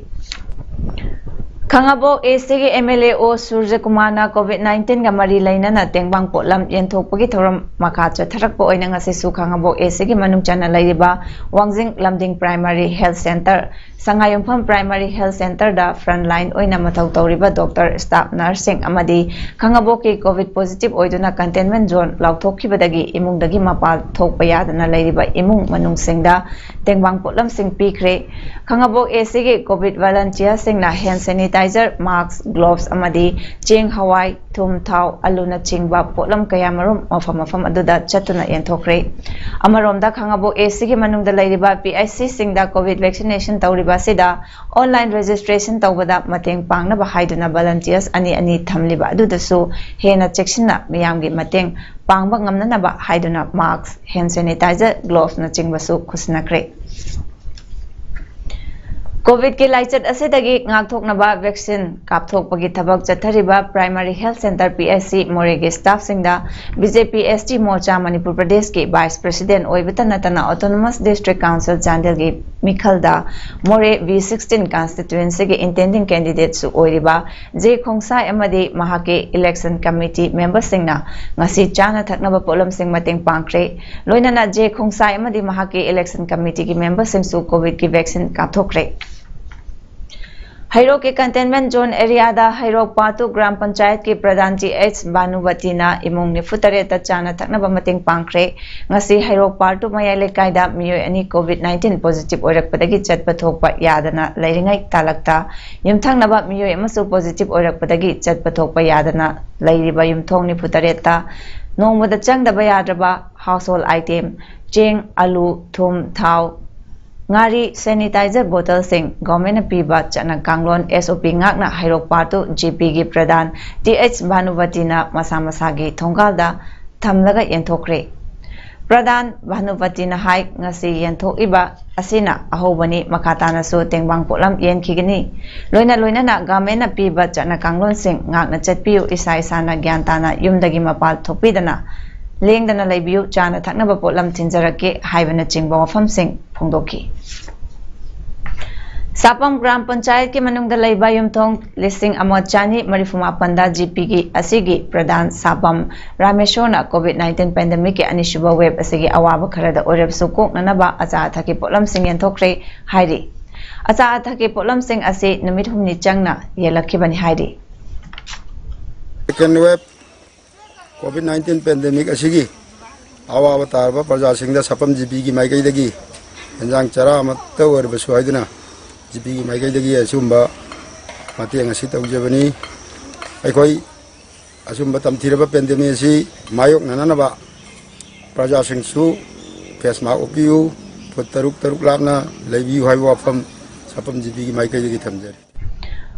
ꯈꯥꯉꯕꯣꯛ ꯑꯦ ꯁꯤꯒꯤ MLAO ꯁꯨꯔꯖꯀꯨꯃꯥꯔꯅ COVID nineteen ꯒ ꯃꯔꯤ ꯂꯩꯅꯅ ꯇꯦꯡꯕꯥꯡ ꯄꯣꯠꯂꯝ ꯌꯦꯟꯊꯣꯛꯄꯒꯤ ꯊꯧꯔꯝ ꯃꯈꯥ ꯆꯠꯊꯔꯛꯄ ꯑꯣꯏꯅ ꯉꯁꯤꯁꯨ ꯈꯥꯉꯕꯣꯛ ꯑꯦ ꯁꯤꯒꯤ ꯃꯅꯨꯡ ꯆꯟꯅ ꯂꯩꯔꯤꯕ ꯋꯥꯡꯖꯤꯡ ꯂꯝꯗꯤꯡ Primary Health Centre, ꯁꯉꯥꯏꯌꯨꯝꯐꯝ Primary Health Centre ꯗ front line ꯑꯣꯏꯅ ꯃꯊꯧ ꯇꯧꯔꯤꯕ doctor, staff nurse ꯁꯤꯡ ꯑꯃꯗꯤ ꯈꯥꯉꯕꯣꯛꯀꯤ COVID positive ꯑꯣꯏꯗꯨꯅ containment zone ꯂꯥꯎꯊꯣꯛꯈꯤꯕꯗꯒꯤ ꯏꯃꯨꯡꯗꯒꯤ ꯃꯄꯥꯟ ꯊꯣꯛꯄ ꯌꯥꯗꯅ ꯂꯩꯔꯤꯕ ꯏꯃꯨꯡ ꯃꯅꯨꯡꯁꯤꯡꯗ ꯇꯦꯡꯕꯥꯡ ꯄꯣꯠꯂꯝꯁꯤꯡ ꯄꯤꯈ꯭ꯔꯦ꯫ ꯈꯥꯉꯕꯣꯛ ꯑꯦ ꯁꯤꯒꯤ COVID volunteer ꯁꯤꯡꯅ hand sanitizer, mask, gloves ꯑꯃꯗꯤ ꯆꯦꯡ, ꯍꯋꯥꯏ, ꯊꯨꯝ, ꯊꯥꯎ, ꯑꯂꯨꯅꯆꯤꯡꯕ ꯄꯣꯠꯂꯝ ꯀꯌꯥꯃꯔꯨꯝ ꯃꯐꯝ ꯃꯐꯝ ꯑꯗꯨꯗ ꯆꯠꯇꯨꯅ ꯌꯦꯟꯊꯣꯛꯈ꯭ꯔꯦ꯫ ꯑꯃꯔꯣꯝꯗ ꯈꯥꯉꯕꯣꯛ ꯑꯦ ꯁꯤꯒꯤ ꯃꯅꯨꯡꯗ ꯂꯩꯔꯤꯕ PHC ꯁꯤꯡꯗ COVID vaccination ꯇꯧꯔꯤꯕ ꯑꯁꯤꯗ online registration ꯇꯧꯕꯗ ꯃꯇꯦꯡ ꯄꯥꯡꯅꯕ ꯍꯥꯏꯗꯨꯅ volunteers ꯑꯅꯤ ꯑꯅꯤ ꯊꯝꯂꯤꯕ ꯑꯗꯨꯗꯁꯨ ꯍꯦꯟꯅ ꯆꯦꯛꯁꯤꯟꯅ ꯃꯤꯌꯥꯝꯒꯤ ꯃꯇꯦꯡ ꯄꯥꯡꯕ ꯉꯝꯅꯅꯕ ꯍꯥꯏꯗꯨꯅ mask, hand sanitizer, gloves ꯅꯆꯤꯡꯕꯁꯨ ꯈꯨꯠꯁꯤꯟꯅꯈ꯭ꯔꯦ꯫ ꯀꯣꯚꯤꯗꯀꯤ ꯂꯥꯏꯆꯠ ꯑꯁꯤꯗꯒꯤ ꯉꯥꯛꯊꯣꯛꯅꯕ ꯚꯦꯛꯁꯤꯟ ꯀꯥꯞꯊꯣꯛꯄꯒꯤ ꯊꯕꯛ ꯆꯠꯊꯔꯤꯕ primary health centre, P H C, ꯃꯣꯔꯦꯒꯤ ꯁ꯭ꯇꯥꯐꯁꯤꯡꯗ B J P S T Morcha Manipur ꯄ꯭ꯔꯗꯦꯁꯀꯤ ꯚꯥꯏꯁ ꯄ꯭ꯔꯦꯁꯤꯗꯦꯟꯠ ꯑꯣꯏꯕꯇ ꯅꯠꯇꯅ ꯑꯣꯇꯣꯅꯣꯃꯁ ꯗꯤꯁꯇ꯭ꯔꯤꯛ ꯀꯥꯎꯟꯁꯤꯜ ꯆꯥꯟꯗꯦꯜꯒꯤ ꯃꯤꯈꯜꯗ ꯃꯣꯔꯦ ꯕꯤ ꯁꯤꯛꯁꯇꯤꯟ ꯀꯟꯁꯇꯤꯇ꯭ꯋꯦꯟꯁꯤꯒꯤ ꯏꯟꯇꯦꯟꯗꯤꯡ ꯀꯦꯟꯗꯤꯗꯦꯠꯁꯨ ꯑꯣꯏꯔꯤꯕ ꯖꯦ ꯈꯣꯡꯁꯥꯏ ꯑꯃꯗꯤ ꯃꯍꯥꯛꯀꯤ ꯏꯂꯦꯛꯁꯟ ꯀꯃꯤꯇꯤ ꯃꯦꯝꯕꯔꯁꯤꯡꯅ ꯉꯁꯤ ꯆꯥꯅ ꯊꯛꯅꯕ ꯄꯣꯠꯂꯝꯁꯤꯡ ꯃꯇꯦꯡ ꯄꯥꯡꯈ꯭ꯔꯦ꯫ ꯂꯣꯏꯅꯅ ꯖꯦ ꯈꯣꯡꯁꯥꯏ ꯑꯃꯗꯤ ꯃꯍꯥꯛꯀꯤ ꯏꯂꯦꯛꯁꯟ ꯀꯃꯤꯇꯤꯒꯤ ꯃꯦꯝꯕꯔꯁꯤꯡꯁꯨ ꯀꯣꯚꯤꯗꯀꯤ ꯚꯦꯛꯁꯤꯟ ꯀꯥꯞꯊꯣꯛꯈ꯭ꯔꯦ꯫ ꯍꯩꯔꯣꯛꯀꯤ ꯀꯟꯇꯦꯟꯃꯦꯟꯠ ꯖꯣꯟ ꯑꯦꯔꯤꯌꯥꯗ ꯍꯩꯔꯣꯛ ꯄꯥꯔꯠ ꯇꯨ ꯒ꯭ꯔꯥꯝ ꯄꯟꯆꯥꯌꯠꯀꯤ ꯄ꯭ꯔꯙꯥꯟ ꯇꯤ ꯑꯩꯆ ꯚꯥꯅꯨꯕꯇꯤꯅ ꯏꯃꯨꯡ ꯅꯤꯐꯨ ꯇꯔꯦꯠꯇ ꯆꯥꯅ ꯊꯛꯅꯕ ꯃꯇꯦꯡ ꯄꯥꯡꯈ꯭ꯔꯦ꯫ ꯉꯁꯤ ꯍꯩꯔꯣꯛ ꯄꯥꯔꯠ ꯇꯨ ꯃꯌꯥꯏ ꯂꯩꯀꯥꯏꯗ ꯃꯤꯑꯣꯏ ꯑꯅꯤ ꯀꯣꯚꯤꯗ ꯅꯥꯏꯟꯇꯤꯟ ꯄꯣꯖꯤꯇꯤꯚ ꯑꯣꯏꯔꯛꯄꯗꯒꯤ ꯆꯠꯄ ꯊꯣꯛꯄ ꯌꯥꯗꯅ ꯂꯩꯔꯤꯉꯩ ꯇꯥꯂꯛꯇ ꯌꯨꯝꯊꯪꯅꯕ ꯃꯤꯑꯣꯏ ꯑꯃꯁꯨ ꯄꯣꯖꯤꯇꯤꯚ ꯑꯣꯏꯔꯛꯄꯗꯒꯤ ꯆꯠꯄ ꯊꯣꯛꯄ ꯌꯥꯗꯅ ꯂꯩꯔꯤꯕ ꯌꯨꯝꯊꯣꯡ ꯅꯤꯐꯨ ꯇꯔꯦꯠꯇ ꯅꯣꯡꯃꯗ ꯆꯪꯗꯕ ꯌꯥꯗ꯭ꯔꯕ ꯍꯥꯎꯁꯍꯣꯜ ꯑꯥꯏꯇꯦꯝ, ꯆꯦꯡ, ꯑꯂꯨ, ꯊꯨꯝ, ꯊꯥꯎ, ꯉꯥꯔꯤ, ꯁꯦꯅꯤꯇꯥꯏꯖꯔ ꯕꯣꯇꯜꯁꯤꯡ, ꯒꯣꯔꯃꯦꯟꯅ ꯄꯤꯕ ꯆꯠꯅ ꯀꯥꯡꯂꯣꯟ ꯑꯦꯁ ꯑꯣ ꯄꯤ ꯉꯥꯛꯅ ꯍꯩꯔꯣꯛ ꯄꯥꯔꯠ ꯇꯨ ꯖꯤ ꯄꯤꯒꯤ ꯄ꯭ꯔꯙꯥꯟ ꯇꯤ ꯑꯩꯆ ꯚꯥꯅꯨꯕꯇꯤꯅ ꯃꯁꯥ ꯃꯁꯥꯒꯤ ꯊꯣꯡꯒꯥꯜꯗ ꯊꯝꯂꯒ ꯌꯦꯟꯊꯣꯛꯈ꯭ꯔꯦ꯫ ꯄ꯭ꯔꯙꯥꯟ ꯚꯥꯅꯨꯄꯇꯤꯅ ꯍꯥꯏ, ꯉꯁꯤ ꯌꯦꯟꯊꯣꯛꯏꯕ ꯑꯁꯤꯅ ꯑꯍꯧꯕꯅꯤ, ꯃꯈꯥ ꯇꯥꯅꯁꯨ ꯇꯦꯡꯕꯥꯡ ꯄꯣꯠꯂꯝ ꯌꯦꯟꯈꯤꯒꯅꯤ꯫ ꯂꯣꯏꯅ ꯂꯣꯏꯅꯅ ꯒꯚꯔꯟꯃꯦꯟꯠꯅ ꯄꯤꯕ ꯆꯠꯅ ꯀꯥꯡꯂꯣꯟꯁꯤꯡ ꯉꯥꯛꯅ ꯆꯠꯄꯤꯌꯨ, ꯏꯁꯥ ꯏꯁꯥꯅ ꯒ꯭ꯌꯥꯟ ꯇꯥꯅ ꯌꯨꯝꯗꯒꯤ ꯃꯄꯥꯟ ꯊꯣꯛꯄꯤꯗꯅ ꯂꯦꯡꯗꯅ ꯂꯩꯕꯤꯌꯨ, ꯆꯥꯅ ꯊꯛꯅꯕ ꯄꯣꯠꯂꯝ ꯊꯤꯟꯖꯔꯛꯀꯦ ꯍꯥꯏꯕꯅꯆꯤꯡꯕ ꯋꯥꯐꯝꯁꯤꯡ ꯐꯣꯡꯗꯣꯛꯈꯤ꯫ ꯁꯥꯄꯝ ꯒ꯭ꯔꯥꯝ ꯄꯟꯆꯥꯌꯠꯀꯤ ꯃꯅꯨꯡꯗ ꯂꯩꯕ ꯌꯨꯝꯊꯣꯡ ꯂꯤꯁꯤꯡ ꯑꯃ ꯆꯅꯤ ꯃꯔꯤꯐꯨ ꯃꯥꯄꯟꯗ ꯖꯤ ꯄꯤꯒꯤ ꯑꯁꯤꯒꯤ ꯄ꯭ꯔꯙꯥꯟ ꯁꯥꯄꯝ ꯔꯥꯃꯦꯁꯣꯔꯅ ꯀꯣꯚꯤꯗ ꯅꯥꯏꯟꯇꯤꯟ ꯄꯦꯟꯗꯦꯃꯤꯛꯀꯤ ꯑꯅꯤꯁꯨꯕ ꯋꯦꯕ ꯑꯁꯤꯒꯤ ꯑꯋꯥꯕ ꯈꯔꯗ ꯑꯣꯏꯔꯕꯁꯨ ꯀꯣꯛꯅꯅꯕ ꯑꯆꯥ ꯑꯊꯛꯀꯤ ꯄꯣꯠꯂꯝꯁꯤꯡ ꯌꯦꯟꯊꯣꯛꯈ꯭ꯔꯦ ꯍꯥꯏꯔꯤ꯫ ꯑꯆꯥ ꯑꯊꯛꯀꯤ ꯄꯣꯠꯂꯝꯁꯤꯡ ꯑꯁꯤ ꯅꯨꯃꯤꯠ ꯍꯨꯝꯅꯤ ꯆꯪꯅ ꯌꯦꯜꯂꯛꯈꯤꯕꯅꯤ ꯍꯥꯏꯔꯤ꯫ Second wave COVID nineteen pandemic ꯑꯁꯤꯒꯤ ꯑꯋꯥꯕ ꯇꯥꯔꯕ ꯄ꯭ꯔꯖꯥꯁꯤꯡꯗ ꯁꯥꯄꯝ ꯖꯤ ꯄꯤꯒꯤ ꯃꯥꯏꯀꯩꯗꯒꯤ ꯌꯦꯟꯖꯥꯡ ꯆꯔꯥ ꯑꯃꯠꯇ ꯑꯣꯏꯔꯕꯁꯨ ꯍꯥꯏꯗꯨꯅ ꯖꯤ ꯄꯤꯒꯤ ꯃꯥꯏꯀꯩꯗꯒꯤ ꯑꯁꯤꯒꯨꯝꯕ ꯃꯇꯦꯡ ꯑꯁꯤ ꯇꯧꯖꯕꯅꯤ꯫ ꯑꯩꯈꯣꯏ ꯑꯁꯤꯒꯨꯝꯕ ꯇꯝꯊꯤꯔꯕ ꯄꯦꯟꯗꯦꯃꯤꯛ ꯑꯁꯤ ꯃꯥꯌꯣꯛꯅꯅꯅꯕ ꯄ꯭ꯔꯖꯥꯁꯤꯡꯁꯨ ꯐꯦꯁ ꯃꯥꯛ ꯎꯞꯄꯤꯌꯨ, ꯐꯨꯠ ꯇꯔꯨꯛ ꯇꯔꯨꯛ ꯂꯥꯞꯅ ꯂꯩꯕꯤꯌꯨ ꯍꯥꯏꯕ ꯋꯥꯐꯝ ꯁꯥꯄꯝ ꯖꯤ ꯄꯤꯒꯤ ꯃꯥꯏꯀꯩꯗꯒꯤ ꯊꯝꯖꯔꯤ꯫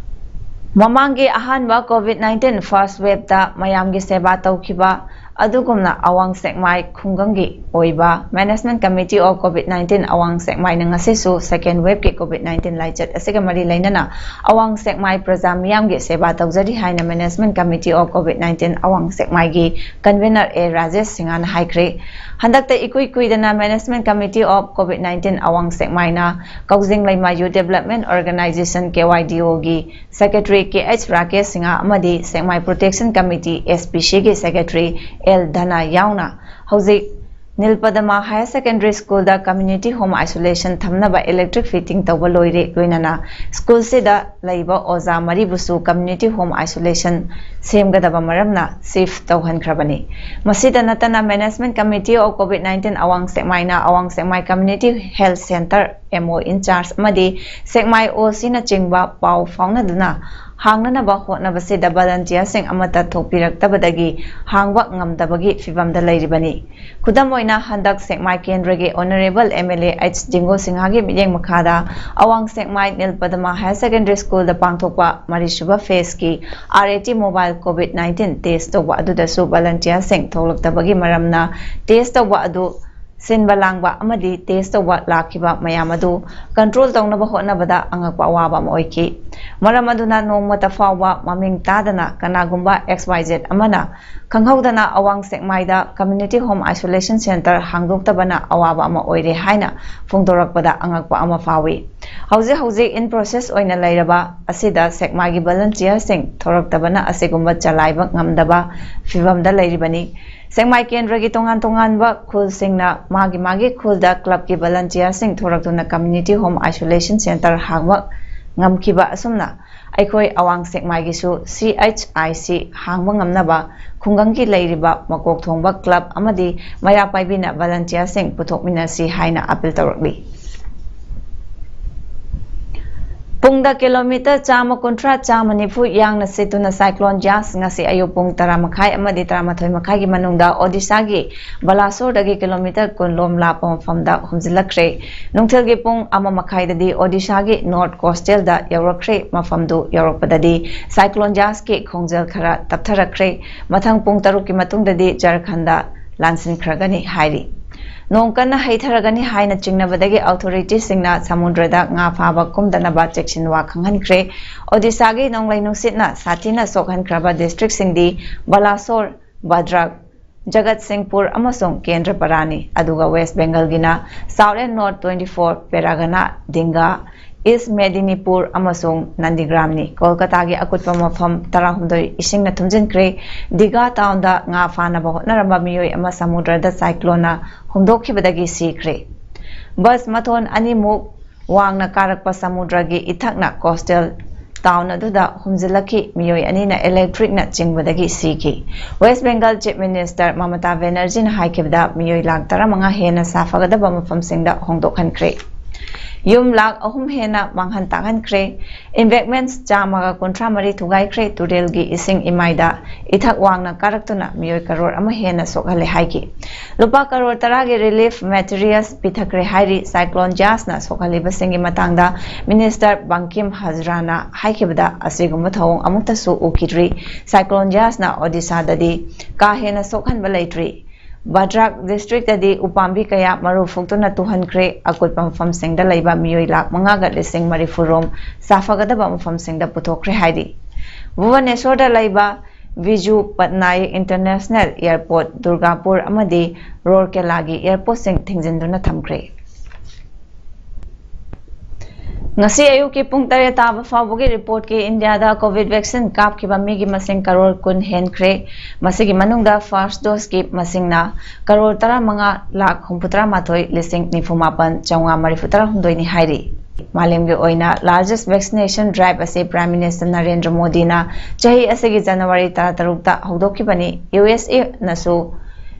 ꯃꯃꯥꯡꯒꯤ ꯑꯍꯥꯟꯕ ꯀꯣꯚꯤꯗ ꯅꯥꯏꯟꯇꯤꯟ ꯐꯥꯔꯁ ꯋꯦꯕꯇ ꯃꯌꯥꯝꯒꯤ ꯁꯦꯕꯥ ꯇꯧꯈꯤꯕ ꯑꯗꯨꯒꯨꯝꯅ ꯑꯋꯥꯡ ꯁꯦꯛꯃꯥꯏ ꯈꯨꯡꯒꯪꯒꯤ ꯑꯣꯏꯕ Management Committee of COVID nineteen ꯑꯋꯥꯡ ꯁꯦꯛꯃꯥꯏꯅ ꯉꯁꯤꯁꯨ second wave ꯀꯤ COVID nineteen ꯂꯥꯏꯆꯠ ꯑꯁꯤꯒ ꯃꯔꯤ ꯂꯩꯅꯅ ꯑꯋꯥꯡ ꯁꯦꯛꯃꯥꯏ ꯄ꯭ꯔꯖꯥ ꯃꯤꯌꯥꯝꯒꯤ ꯁꯦꯕꯥ ꯇꯧꯖꯔꯤ ꯍꯥꯏꯅ Management Committee of COVID nineteen ꯑꯋꯥꯡ ꯁꯦꯛꯃꯥꯏꯒꯤ convener ꯑꯦ ꯔꯥꯖꯦꯁ ꯁꯤꯡꯍꯅ ꯍꯥꯏꯈ꯭ꯔꯦ꯫ ꯍꯟꯗꯛꯇ ꯏꯀꯨꯏ ꯀꯨꯏꯗꯅ Management Committee of COVID nineteen ꯑꯋꯥꯡ ꯁꯦꯛꯃꯥꯏꯅ ꯀꯧꯖꯤꯡ ꯂꯩꯃꯥ Youth Development Organization, KYDO ꯒꯤ Secretary ꯀꯦ ꯑꯩꯆ ꯔꯥꯀꯦꯁ ꯁꯤꯡꯍ ꯑꯃꯗꯤ ꯁꯦꯛꯃꯥꯏ Protection Committee, S P C ꯒꯤ Secretary ꯑꯦꯜ ꯙꯅ ꯌꯥꯎꯅ ꯍꯧꯖꯤꯛ ꯅꯤꯜꯄꯗꯃꯥ Higher Secondary School ꯗ Community Home Isolation ꯊꯝꯅꯕ electric fitting ꯇꯧꯕ ꯂꯣꯏꯔꯦ꯫ ꯂꯣꯏꯅꯅ ꯁ꯭ꯀꯨꯜꯁꯤꯗ ꯂꯩꯕ ꯑꯣꯖꯥ ꯃꯔꯤꯕꯨꯁꯨ Community Home Isolation ꯁꯦꯝꯒꯗꯕ ꯃꯔꯝꯅ shift ꯇꯧꯍꯟꯈ꯭ꯔꯕꯅꯤ꯫ ꯃꯁꯤꯗ ꯅꯠꯇꯅ Management Committee of COVID nineteen ꯑꯋꯥꯡ ꯁꯦꯛꯃꯥꯏꯅ ꯑꯋꯥꯡ ꯁꯦꯛꯃꯥꯏ Community Health Center, M O in charge ꯑꯃꯗꯤ ꯁꯦꯛꯃꯥꯏ O C ꯅꯆꯤꯡꯕ ꯄꯥꯎ ꯐꯥꯎꯅꯗꯨꯅ ꯍꯥꯡꯅꯅꯕ ꯍꯣꯠꯅꯕꯁꯤꯗ volunteer ꯁꯤꯡ ꯑꯃꯠꯇ ꯊꯣꯛꯄꯤꯔꯛꯇꯕꯗꯒꯤ ꯍꯥꯡꯕ ꯉꯝꯗꯕꯒꯤ ꯐꯤꯚꯝꯗ ꯂꯩꯔꯤꯕꯅꯤ꯫ ꯈꯨꯗꯝ ꯑꯣꯏꯅ, ꯍꯟꯗꯛ ꯁꯦꯛꯃꯥꯏ ꯀꯦꯟꯗ꯭ꯔꯒꯤ Honourable M L A H Jingo ꯁꯤꯡꯍꯒꯤ ꯃꯤꯠꯌꯦꯡ ꯃꯈꯥꯗ ꯑꯋꯥꯡ ꯁꯦꯛꯃꯥꯏ ꯅꯤꯜꯄꯗꯃꯥ Higher Secondary School ꯗ ꯄꯥꯡꯊꯣꯛꯄ ꯃꯔꯤꯁꯨꯕ phase ꯀꯤ R A T mobile COVID nineteen test ꯇꯧꯕ ꯑꯗꯨꯗꯁꯨ volunteer ꯁꯤꯡ ꯊꯣꯛꯂꯛꯇꯕꯒꯤ ꯃꯔꯝꯅ test ꯇꯧꯕ ꯑꯗꯨ ꯁꯤꯟꯕ ꯂꯥꯡꯕ ꯑꯃꯗꯤ test ꯇꯧꯕ ꯂꯥꯛꯈꯤꯕ ꯃꯌꯥꯝ ꯑꯗꯨ control ꯇꯧꯅꯕ ꯍꯣꯠꯅꯕꯗ ꯑꯉꯛꯄ ꯑꯋꯥꯕ ꯑꯃ ꯑꯣꯏꯈꯤ꯫ ꯃꯔꯝ ꯑꯗꯨꯅ ꯅꯣꯡꯃꯇ ꯐꯥꯎꯕ ꯃꯃꯤꯡ ꯇꯥꯗꯅ ꯀꯅꯥꯒꯨꯝꯕ X Y Z ꯑꯃꯅ ꯈꯪꯍꯧꯗꯅ ꯑꯋꯥꯡ ꯁꯦꯛꯃꯥꯏꯗ Community Home Isolation Center ꯍꯥꯡꯗꯣꯛꯇꯕꯅ ꯑꯋꯥꯕ ꯑꯃ ꯑꯣꯏꯔꯦ ꯍꯥꯏꯅ ꯐꯣꯡꯗꯣꯔꯛꯄꯗ ꯑꯉꯛꯄ ꯑꯃ ꯐꯥꯎꯏ꯫ ꯍꯧꯖꯤꯛ ꯍꯧꯖꯤꯛ in process ꯑꯣꯏꯅ ꯂꯩꯔꯕ ꯑꯁꯤꯗ ꯁꯦꯛꯃꯥꯏꯒꯤ volunteer ꯁꯤꯡ ꯊꯣꯔꯛꯇꯕꯅ ꯑꯁꯤꯒꯨꯝꯕ ꯆꯂꯥꯏꯕ ꯉꯝꯗꯕ ꯐꯤꯚꯝꯗ ꯂꯩꯔꯤꯕꯅꯤ꯫ ꯁꯦꯛꯃꯥꯏ ꯀꯦꯟꯗ꯭ꯔꯒꯤ ꯇꯣꯉꯥꯟ ꯇꯣꯉꯥꯟꯕ ꯈꯨꯜꯁꯤꯡꯅ ꯃꯥꯒꯤ ꯃꯥꯒꯤ ꯈꯨꯜꯗ club ꯀꯤ volunteer ꯁꯤꯡ ꯊꯣꯔꯛꯇꯨꯅ Community Home Isolation Center ꯍꯥꯡꯕ ꯉꯝꯈꯤꯕ ꯑꯁꯨꯝꯅ ꯑꯩꯈꯣꯏ ꯑꯋꯥꯡ ꯁꯦꯛꯃꯥꯏꯒꯤꯁꯨ C H I C ꯍꯥꯡꯕ ꯉꯝꯅꯕ ꯈꯨꯡꯒꯪꯒꯤ ꯂꯩꯔꯤꯕ ꯃꯀꯣꯛ ꯊꯣꯡꯕ club ꯑꯃꯗꯤ ꯃꯩꯔꯥ ꯄꯥꯏꯕꯤꯅ volunteer ꯁꯤꯡ ꯄꯨꯊꯣꯛꯃꯤꯟꯅꯁꯤ ꯍꯥꯏꯅ appeal ꯇꯧꯔꯛꯂꯤ꯫ ꯄꯨꯡꯗ ꯀꯤꯂꯣꯃꯤꯇꯔ ꯆꯥꯝꯃ ꯀꯨꯟꯊ꯭ꯔꯥ, ꯆꯥꯝꯃ ꯅꯤꯐꯨ ꯌꯥꯡꯅ ꯁꯤꯠꯇꯨꯅ ꯁꯥꯏꯀ꯭ꯂꯣꯟ ꯖꯥꯁ ꯉꯁꯤ ꯑꯌꯨꯛ ꯄꯨꯡ ꯇꯔꯥ ꯃꯈꯥꯏ ꯑꯃꯗꯤ ꯇꯔꯥꯃꯥꯊꯣꯏ ꯃꯈꯥꯏꯒꯤ ꯃꯅꯨꯡꯗ ꯑꯣꯗꯤꯁꯥꯒꯤ ꯕꯂꯥꯁꯣꯔꯗꯒꯤ ꯀꯤꯂꯣꯃꯤꯇꯔ ꯀꯨꯟ ꯂꯣꯝ ꯂꯥꯞꯄ ꯃꯐꯝꯗ ꯍꯨꯝꯖꯤꯜꯂꯛꯈ꯭ꯔꯦ꯫ ꯅꯨꯡꯊꯤꯜꯒꯤ ꯄꯨꯡ ꯑꯃ ꯃꯈꯥꯏꯗꯗꯤ ꯑꯣꯗꯤꯁꯥꯒꯤ ꯅꯣꯔꯠ ꯀꯣꯁꯇꯦꯜꯗ ꯌꯧꯔꯛꯈ꯭ꯔꯦ꯫ ꯃꯐꯝꯗꯨ ꯌꯧꯔꯛꯄꯗꯗꯤ ꯁꯥꯏꯀ꯭ꯂꯣꯟ ꯖꯥꯁꯀꯤ ꯈꯣꯡꯖꯦꯜ ꯈꯔ ꯇꯞꯊꯔꯛꯈ꯭ꯔꯦ꯫ ꯃꯊꯪ ꯄꯨꯡ ꯇꯔꯨꯛꯀꯤ ꯃꯇꯨꯡꯗꯗꯤ ꯖꯔꯈꯟꯗ ꯂꯥꯟꯁꯤꯟꯈ꯭ꯔꯒꯅꯤ ꯍꯥꯏꯔꯤ꯫ ꯅꯣꯡ ꯀꯟꯅ ꯍꯩꯊꯔꯒꯅꯤ ꯍꯥꯏꯅ ꯆꯤꯡꯅꯕꯗꯒꯤ ꯑꯣꯊꯣꯔꯤꯇꯤꯁꯤꯡꯅ ꯁꯃꯨꯗ꯭ꯔꯗ ꯉꯥ ꯐꯥꯕ ꯀꯨꯝꯗꯅꯕ ꯆꯦꯛꯁꯤꯟ ꯋꯥ ꯈꯪꯍꯟꯈ꯭ꯔꯦ꯫ ꯑꯣꯗꯤꯁꯥꯒꯤ ꯅꯣꯡꯂꯩ ꯅꯨꯡꯁꯤꯠꯅ ꯁꯥꯊꯤꯅ ꯁꯣꯛꯍꯟꯈ꯭ꯔꯕ ꯗꯤꯁꯇ꯭ꯔꯤꯛꯁꯤꯡꯗꯤ ꯕꯂꯥꯁꯣꯔ, ꯚꯗ꯭ꯔꯛ, ꯖꯒꯠꯁꯤꯡꯄꯨꯔ ꯑꯃꯁꯨꯡ ꯀꯦꯟꯗ꯭ꯔꯄꯔꯥꯅꯤ꯫ ꯑꯗꯨꯒ ꯋꯦꯁ ꯕꯦꯡꯒꯜꯒꯤꯅ south and north twenty four, Parganas, ꯗꯤꯡꯒꯥ, ꯏꯁ ꯃꯦꯗꯤꯅꯤꯄꯨꯔ ꯑꯃꯁꯨꯡ ꯅꯟꯗꯤꯒ꯭ꯔꯥꯝꯅꯤ꯫ ꯀꯣꯜꯀꯇꯥꯒꯤ ꯑꯀꯨꯠꯄ ꯃꯐꯝ ꯇꯔꯥꯍꯨꯝꯗꯣꯏ ꯏꯁꯤꯡꯅ ꯊꯨꯝꯖꯤꯟꯈ꯭ꯔꯦ꯫ ꯗꯤꯒꯥ ꯇꯥꯎꯟꯗ ꯉꯥ ꯐꯥꯅꯕ ꯍꯣꯠꯅꯔꯝꯕ ꯃꯤꯑꯣꯏ ꯑꯃ ꯁꯃꯨꯗ꯭ꯔꯗ ꯁꯥꯏꯀ꯭ꯂꯣꯟꯅ ꯍꯨꯝꯗꯣꯛꯈꯤꯕꯗꯒꯤ ꯁꯤꯈ꯭ꯔꯦ꯫ ꯕꯁ ꯃꯊꯣꯟ ꯑꯅꯤꯃꯨꯛ ꯋꯥꯡꯅ ꯀꯥꯔꯛꯄ ꯁꯃꯨꯗ꯭ꯔꯒꯤ ꯏꯊꯛꯅ ꯀꯣꯁꯇꯦꯜ ꯇꯥꯎꯟ ꯑꯗꯨꯗ ꯍꯨꯝꯖꯤꯜꯂꯛꯈꯤ꯫ ꯃꯤꯑꯣꯏ ꯑꯅꯤꯅ ꯏꯂꯦꯛꯇ꯭ꯔꯤꯛꯅ ꯆꯤꯡꯕꯗꯒꯤ ꯁꯤꯈꯤ꯫ ꯋꯦꯁ ꯕꯦꯡꯒꯜ ꯆꯤꯐ ꯃꯤꯅꯤꯁꯇꯔ ꯃꯃꯇꯥ ꯕꯦꯅꯔꯖꯤꯅ ꯍꯥꯏꯈꯤꯕꯗ, ꯃꯤꯑꯣꯏ ꯂꯥꯈ ꯇꯔꯥꯃꯉꯥ ꯍꯦꯟꯅ ꯁꯥꯐꯒꯗꯕ ꯃꯐꯝꯁꯤꯡꯗ ꯍꯣꯡꯗꯣꯛꯍꯟꯈ꯭ꯔꯦ꯫ ꯌꯨꯝ ꯂꯥꯈ ꯑꯍꯨꯝ ꯍꯦꯟꯅ ꯃꯥꯡꯍꯟ ꯇꯥꯛꯍꯟꯈ꯭ꯔꯦ꯫ ꯏꯝꯕꯦꯛꯃꯦꯟꯠꯁ ꯆꯥꯝꯃꯒ ꯀꯨꯟꯊ꯭ꯔꯥ ꯃꯔꯤ ꯊꯨꯒꯥꯏꯈ꯭ꯔꯦ꯫ ꯇꯨꯔꯦꯜꯒꯤ ꯏꯁꯤꯡ ꯏꯃꯥꯏꯗ ꯏꯊꯛ ꯋꯥꯡꯅ ꯀꯥꯔꯛꯇꯨꯅ ꯃꯤꯑꯣꯏ ꯀꯔꯣꯔ ꯑꯃ ꯍꯦꯟꯅ ꯁꯣꯛꯍꯜꯂꯦ ꯍꯥꯏꯈꯤ꯫ ꯂꯨꯄꯥ ꯀꯔꯣꯔ ꯇꯔꯥꯒꯤ ꯔꯤꯂꯤꯐ ꯃꯦꯇꯤꯔꯤꯌꯜꯁ ꯄꯤꯊꯈ꯭ꯔꯦ ꯍꯥꯏꯔꯤ꯫ ꯁꯥꯏꯀ꯭ꯂꯣꯟ ꯖꯥꯁꯅ ꯁꯣꯛꯍꯜꯂꯤꯕꯁꯤꯡꯒꯤ ꯃꯇꯥꯡꯗ ꯃꯤꯅꯤꯁꯇꯔ ꯕꯪꯀꯤꯝ ꯍꯖꯔꯥꯅ ꯍꯥꯏꯈꯤꯕꯗ, ꯑꯁꯤꯒꯨꯝꯕ ꯊꯧꯑꯣꯡ ꯑꯃꯨꯛꯇꯁꯨ ꯎꯈꯤꯗ꯭ꯔꯤ꯫ ꯁꯥꯏꯀ꯭ꯂꯣꯟ ꯖꯥꯁꯅ ꯑꯣꯗꯤꯁꯥꯗꯗꯤ ꯀꯥ ꯍꯦꯟꯅ ꯁꯣꯛꯍꯟꯕ ꯂꯩꯇ꯭ꯔꯤ꯫ ꯚꯗ꯭ꯔꯥꯛ ꯗꯤꯁꯇ꯭ꯔꯤꯛꯇꯗꯤ ꯎꯄꯥꯝꯕꯤ ꯀꯌꯥ ꯃꯔꯨ ꯐꯨꯛꯇꯨꯅ ꯇꯨꯍꯟꯈ꯭ꯔꯦ꯫ ꯑꯀꯨꯠꯄ ꯃꯐꯝꯁꯤꯡꯗ ꯂꯩꯕ ꯃꯤꯑꯣꯏ ꯂꯥꯈ ꯃꯉꯥꯒ ꯂꯤꯁꯤꯡ ꯃꯔꯤꯐꯨ ꯔꯣꯝ ꯁꯥꯐꯒꯗꯕ ꯃꯐꯝꯁꯤꯡꯗ ꯄꯨꯊꯣꯛꯈ꯭ꯔꯦ ꯍꯥꯏꯔꯤ꯫ ꯚꯨꯕꯅꯦꯁꯣꯔꯗ ꯂꯩꯕ ꯕꯤꯖꯨ ꯄꯠꯅꯥꯌꯛ ꯏꯟꯇꯔꯅꯦꯁꯅꯦꯜ ꯑꯦꯌꯔꯄꯣꯔꯠ, ꯗꯨꯔꯒꯥꯄꯨꯔ ꯑꯃꯗꯤ ꯔꯣꯔꯀꯦꯂꯥꯒꯤ ꯑꯦꯌꯔꯄꯣꯔꯠꯁꯤꯡ ꯊꯤꯡꯖꯤꯟꯗꯨꯅ ꯊꯝꯈ꯭ꯔꯦ꯫ ꯉꯁꯤ ꯑꯌꯨꯛꯀꯤ ꯄꯨꯡ ꯇꯔꯦꯠ ꯇꯥꯕ ꯐꯥꯎꯕꯒꯤ ꯔꯤꯄꯣꯔꯠꯀꯤ ꯏꯟꯗꯤꯌꯥꯗ ꯀꯣꯚꯤꯗ ꯚꯦꯛꯁꯤꯟ ꯀꯥꯞꯈꯤꯕ ꯃꯤꯒꯤ ꯃꯁꯤꯡ ꯀꯔꯣꯔ ꯀꯨꯟ ꯍꯦꯟꯈ꯭ꯔꯦ꯫ ꯃꯁꯤꯒꯤ ꯃꯅꯨꯡꯗ ꯐꯥꯔꯁ ꯗꯣꯁꯀꯤ ꯃꯁꯤꯡꯅ ꯀꯔꯣꯔ ꯇꯔꯥꯃꯉꯥ ꯂꯥꯈ ꯍꯨꯝꯐꯨꯇꯔꯥ ꯃꯥꯊꯣꯏ ꯂꯤꯁꯤꯡ ꯅꯤꯐꯨ ꯃꯥꯄꯟ ꯆꯥꯝꯃꯉꯥ ꯃꯔꯤꯐꯨ ꯇꯔꯥ ꯍꯨꯝꯗꯣꯏꯅꯤ ꯍꯥꯏꯔꯤ꯫ ꯃꯥꯂꯦꯝꯒꯤ ꯑꯣꯏꯅ ꯂꯥꯔꯖꯦꯁ ꯚꯦꯛꯁꯤꯅꯦꯁꯟ ꯗ꯭ꯔꯥꯏꯚ ꯑꯁꯤ ꯄ꯭ꯔꯥꯏꯝ ꯃꯤꯅꯤꯁꯇꯔ ꯅꯔꯦꯟꯗ꯭ꯔ ꯃꯣꯗꯤꯅ ꯆꯍꯤ ꯑꯁꯤꯒꯤ ꯖꯅꯋꯥꯔꯤ ꯇꯔꯥꯇꯔꯨꯛꯇ ꯍꯧꯗꯣꯛꯈꯤꯕꯅꯤ꯫ ꯌꯨ ꯑꯦꯁ ꯑꯦꯅꯁꯨ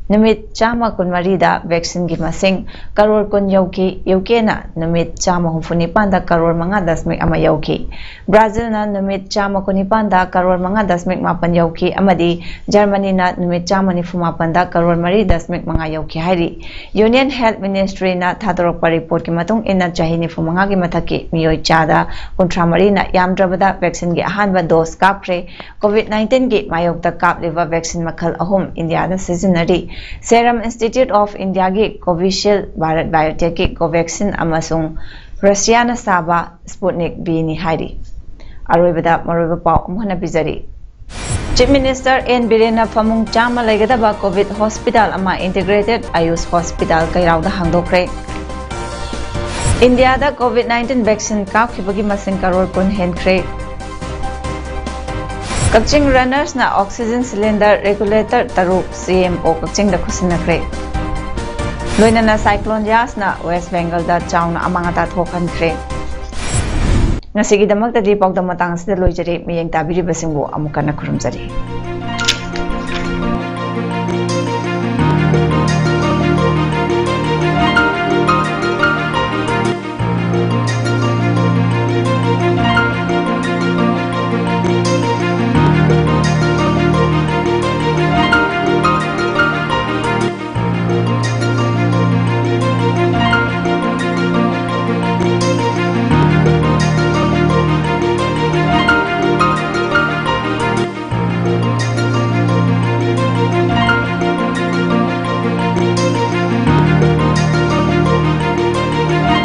ꯅꯨꯃꯤꯠ ꯆꯥꯝꯃ ꯀꯨꯟꯃꯔꯤꯗ vaccine ꯒꯤ ꯃꯁꯤꯡ ꯀꯔꯣꯔ ꯀꯨꯟ ꯌꯧꯈꯤ꯫ ꯌꯨ ꯀꯦꯅ ꯅꯨꯃꯤꯠ ꯆꯥꯝꯃ ꯍꯨꯝꯐꯨ ꯅꯤꯄꯥꯟꯗ ꯀꯔꯣꯔ ꯃꯉꯥ ꯗꯁꯃꯤꯛ ꯑꯃ ꯌꯧꯈꯤ꯫ ꯕ꯭ꯔꯥꯖꯤꯜꯅ ꯅꯨꯃꯤꯠ ꯆꯥꯝꯃ ꯀꯨꯟꯅꯤꯄꯥꯟꯗ ꯀꯔꯣꯔ ꯃꯉꯥ ꯗꯁꯃꯤꯛ ꯃꯥꯄꯟ ꯌꯧꯈꯤ ꯑꯃꯗꯤ ꯖꯔꯃꯅꯤꯅ ꯅꯨꯃꯤꯠ ꯆꯥꯝꯃ ꯅꯤꯐꯨ ꯃꯥꯄꯟꯗ ꯀꯔꯣꯔ ꯃꯔꯤ ꯗꯁꯃꯤꯛ ꯃꯉꯥ ꯌꯧꯈꯤ ꯍꯥꯏꯔꯤ꯫ Union Health Ministry ꯅ ꯊꯥꯗꯣꯔꯛꯄ report ꯀꯤ ꯃꯇꯨꯡ ꯏꯟꯅ, ꯆꯍꯤ ꯅꯤꯐꯨ ꯃꯉꯥꯒꯤ ꯃꯊꯛꯀꯤ ꯃꯤꯑꯣꯏ ꯆꯥꯗ ꯀꯨꯟꯊ꯭ꯔꯥ ꯃꯔꯤꯅ ꯌꯥꯝꯗ꯭ꯔꯕꯗ vaccine ꯒꯤ ꯑꯍꯥꯟꯕ dose ꯀꯥꯞꯈ꯭ꯔꯦ꯫ COVID nineteen ꯒꯤ ꯃꯥꯌꯣꯛꯇ ꯀꯥꯞꯂꯤꯕ vaccine ꯃꯈꯜ ꯑꯍꯨꯝ ꯏꯟꯗꯤꯌꯥꯗ ꯁꯤꯖꯤꯟꯅꯔꯤ꯫ Serum Institute of India ꯒꯤ Covishield, Bharat Biotech ꯀꯤ Covaxin ꯑꯃꯁꯨꯡ ꯔꯁꯤꯌꯥꯅ ꯁꯥꯕ Sputnik V ꯅꯤ ꯍꯥꯏꯔꯤ꯫ ꯑꯔꯣꯏꯕꯗ ꯃꯔꯨꯑꯣꯏꯕ ꯄꯥꯎ ꯑꯃꯨꯛ ꯍꯟꯅ ꯄꯤꯖꯔꯤ꯫ Chief Minister N ꯕꯤꯔꯦꯟꯅ ꯐꯃꯨꯡ ꯆꯥꯝꯃ ꯂꯩꯒꯗꯕ COVID hospital ꯑꯃ Integrated Ayush Hospital ꯀꯩꯔꯥꯎꯗ ꯍꯥꯡꯗꯣꯛꯈ꯭ꯔꯦ꯫ ꯏꯟꯗꯤꯌꯥꯗ COVID nineteen vaccine ꯀꯥꯞꯈꯤꯕꯒꯤ ꯃꯁꯤꯡ ꯀꯔꯣꯔ ꯀꯨꯟ ꯍꯦꯟꯈ꯭ꯔꯦ꯫ ꯀꯛꯆꯤꯡ Runners ꯅ oxygen cylinder regulator ꯇꯔꯨꯛ C M O ꯀꯛꯆꯤꯡꯗ ꯈꯨꯠꯁꯤꯟꯅꯈ꯭ꯔꯦ꯫ ꯂꯣꯏꯅꯅ Cyclone ꯌꯥꯁꯅ West Bengal ꯗ ꯆꯥꯎꯅ ꯑꯃꯥꯡ ꯑꯇꯥ ꯊꯣꯛꯍꯟꯈ꯭ꯔꯦ꯫ ꯉꯁꯤꯒꯤꯗꯃꯛꯇꯗꯤ ꯄꯥꯎꯗꯝ ꯃꯇꯥꯡ ꯑꯁꯤꯗ ꯂꯣꯏꯖꯔꯦ꯫ ꯃꯤꯠꯌꯦꯡ ꯇꯥꯕꯤꯔꯤꯕꯁꯤꯡꯕꯨ ꯑꯃꯨꯛ ꯍꯟꯅ ꯈꯨꯔꯨꯝꯖꯔꯤ꯫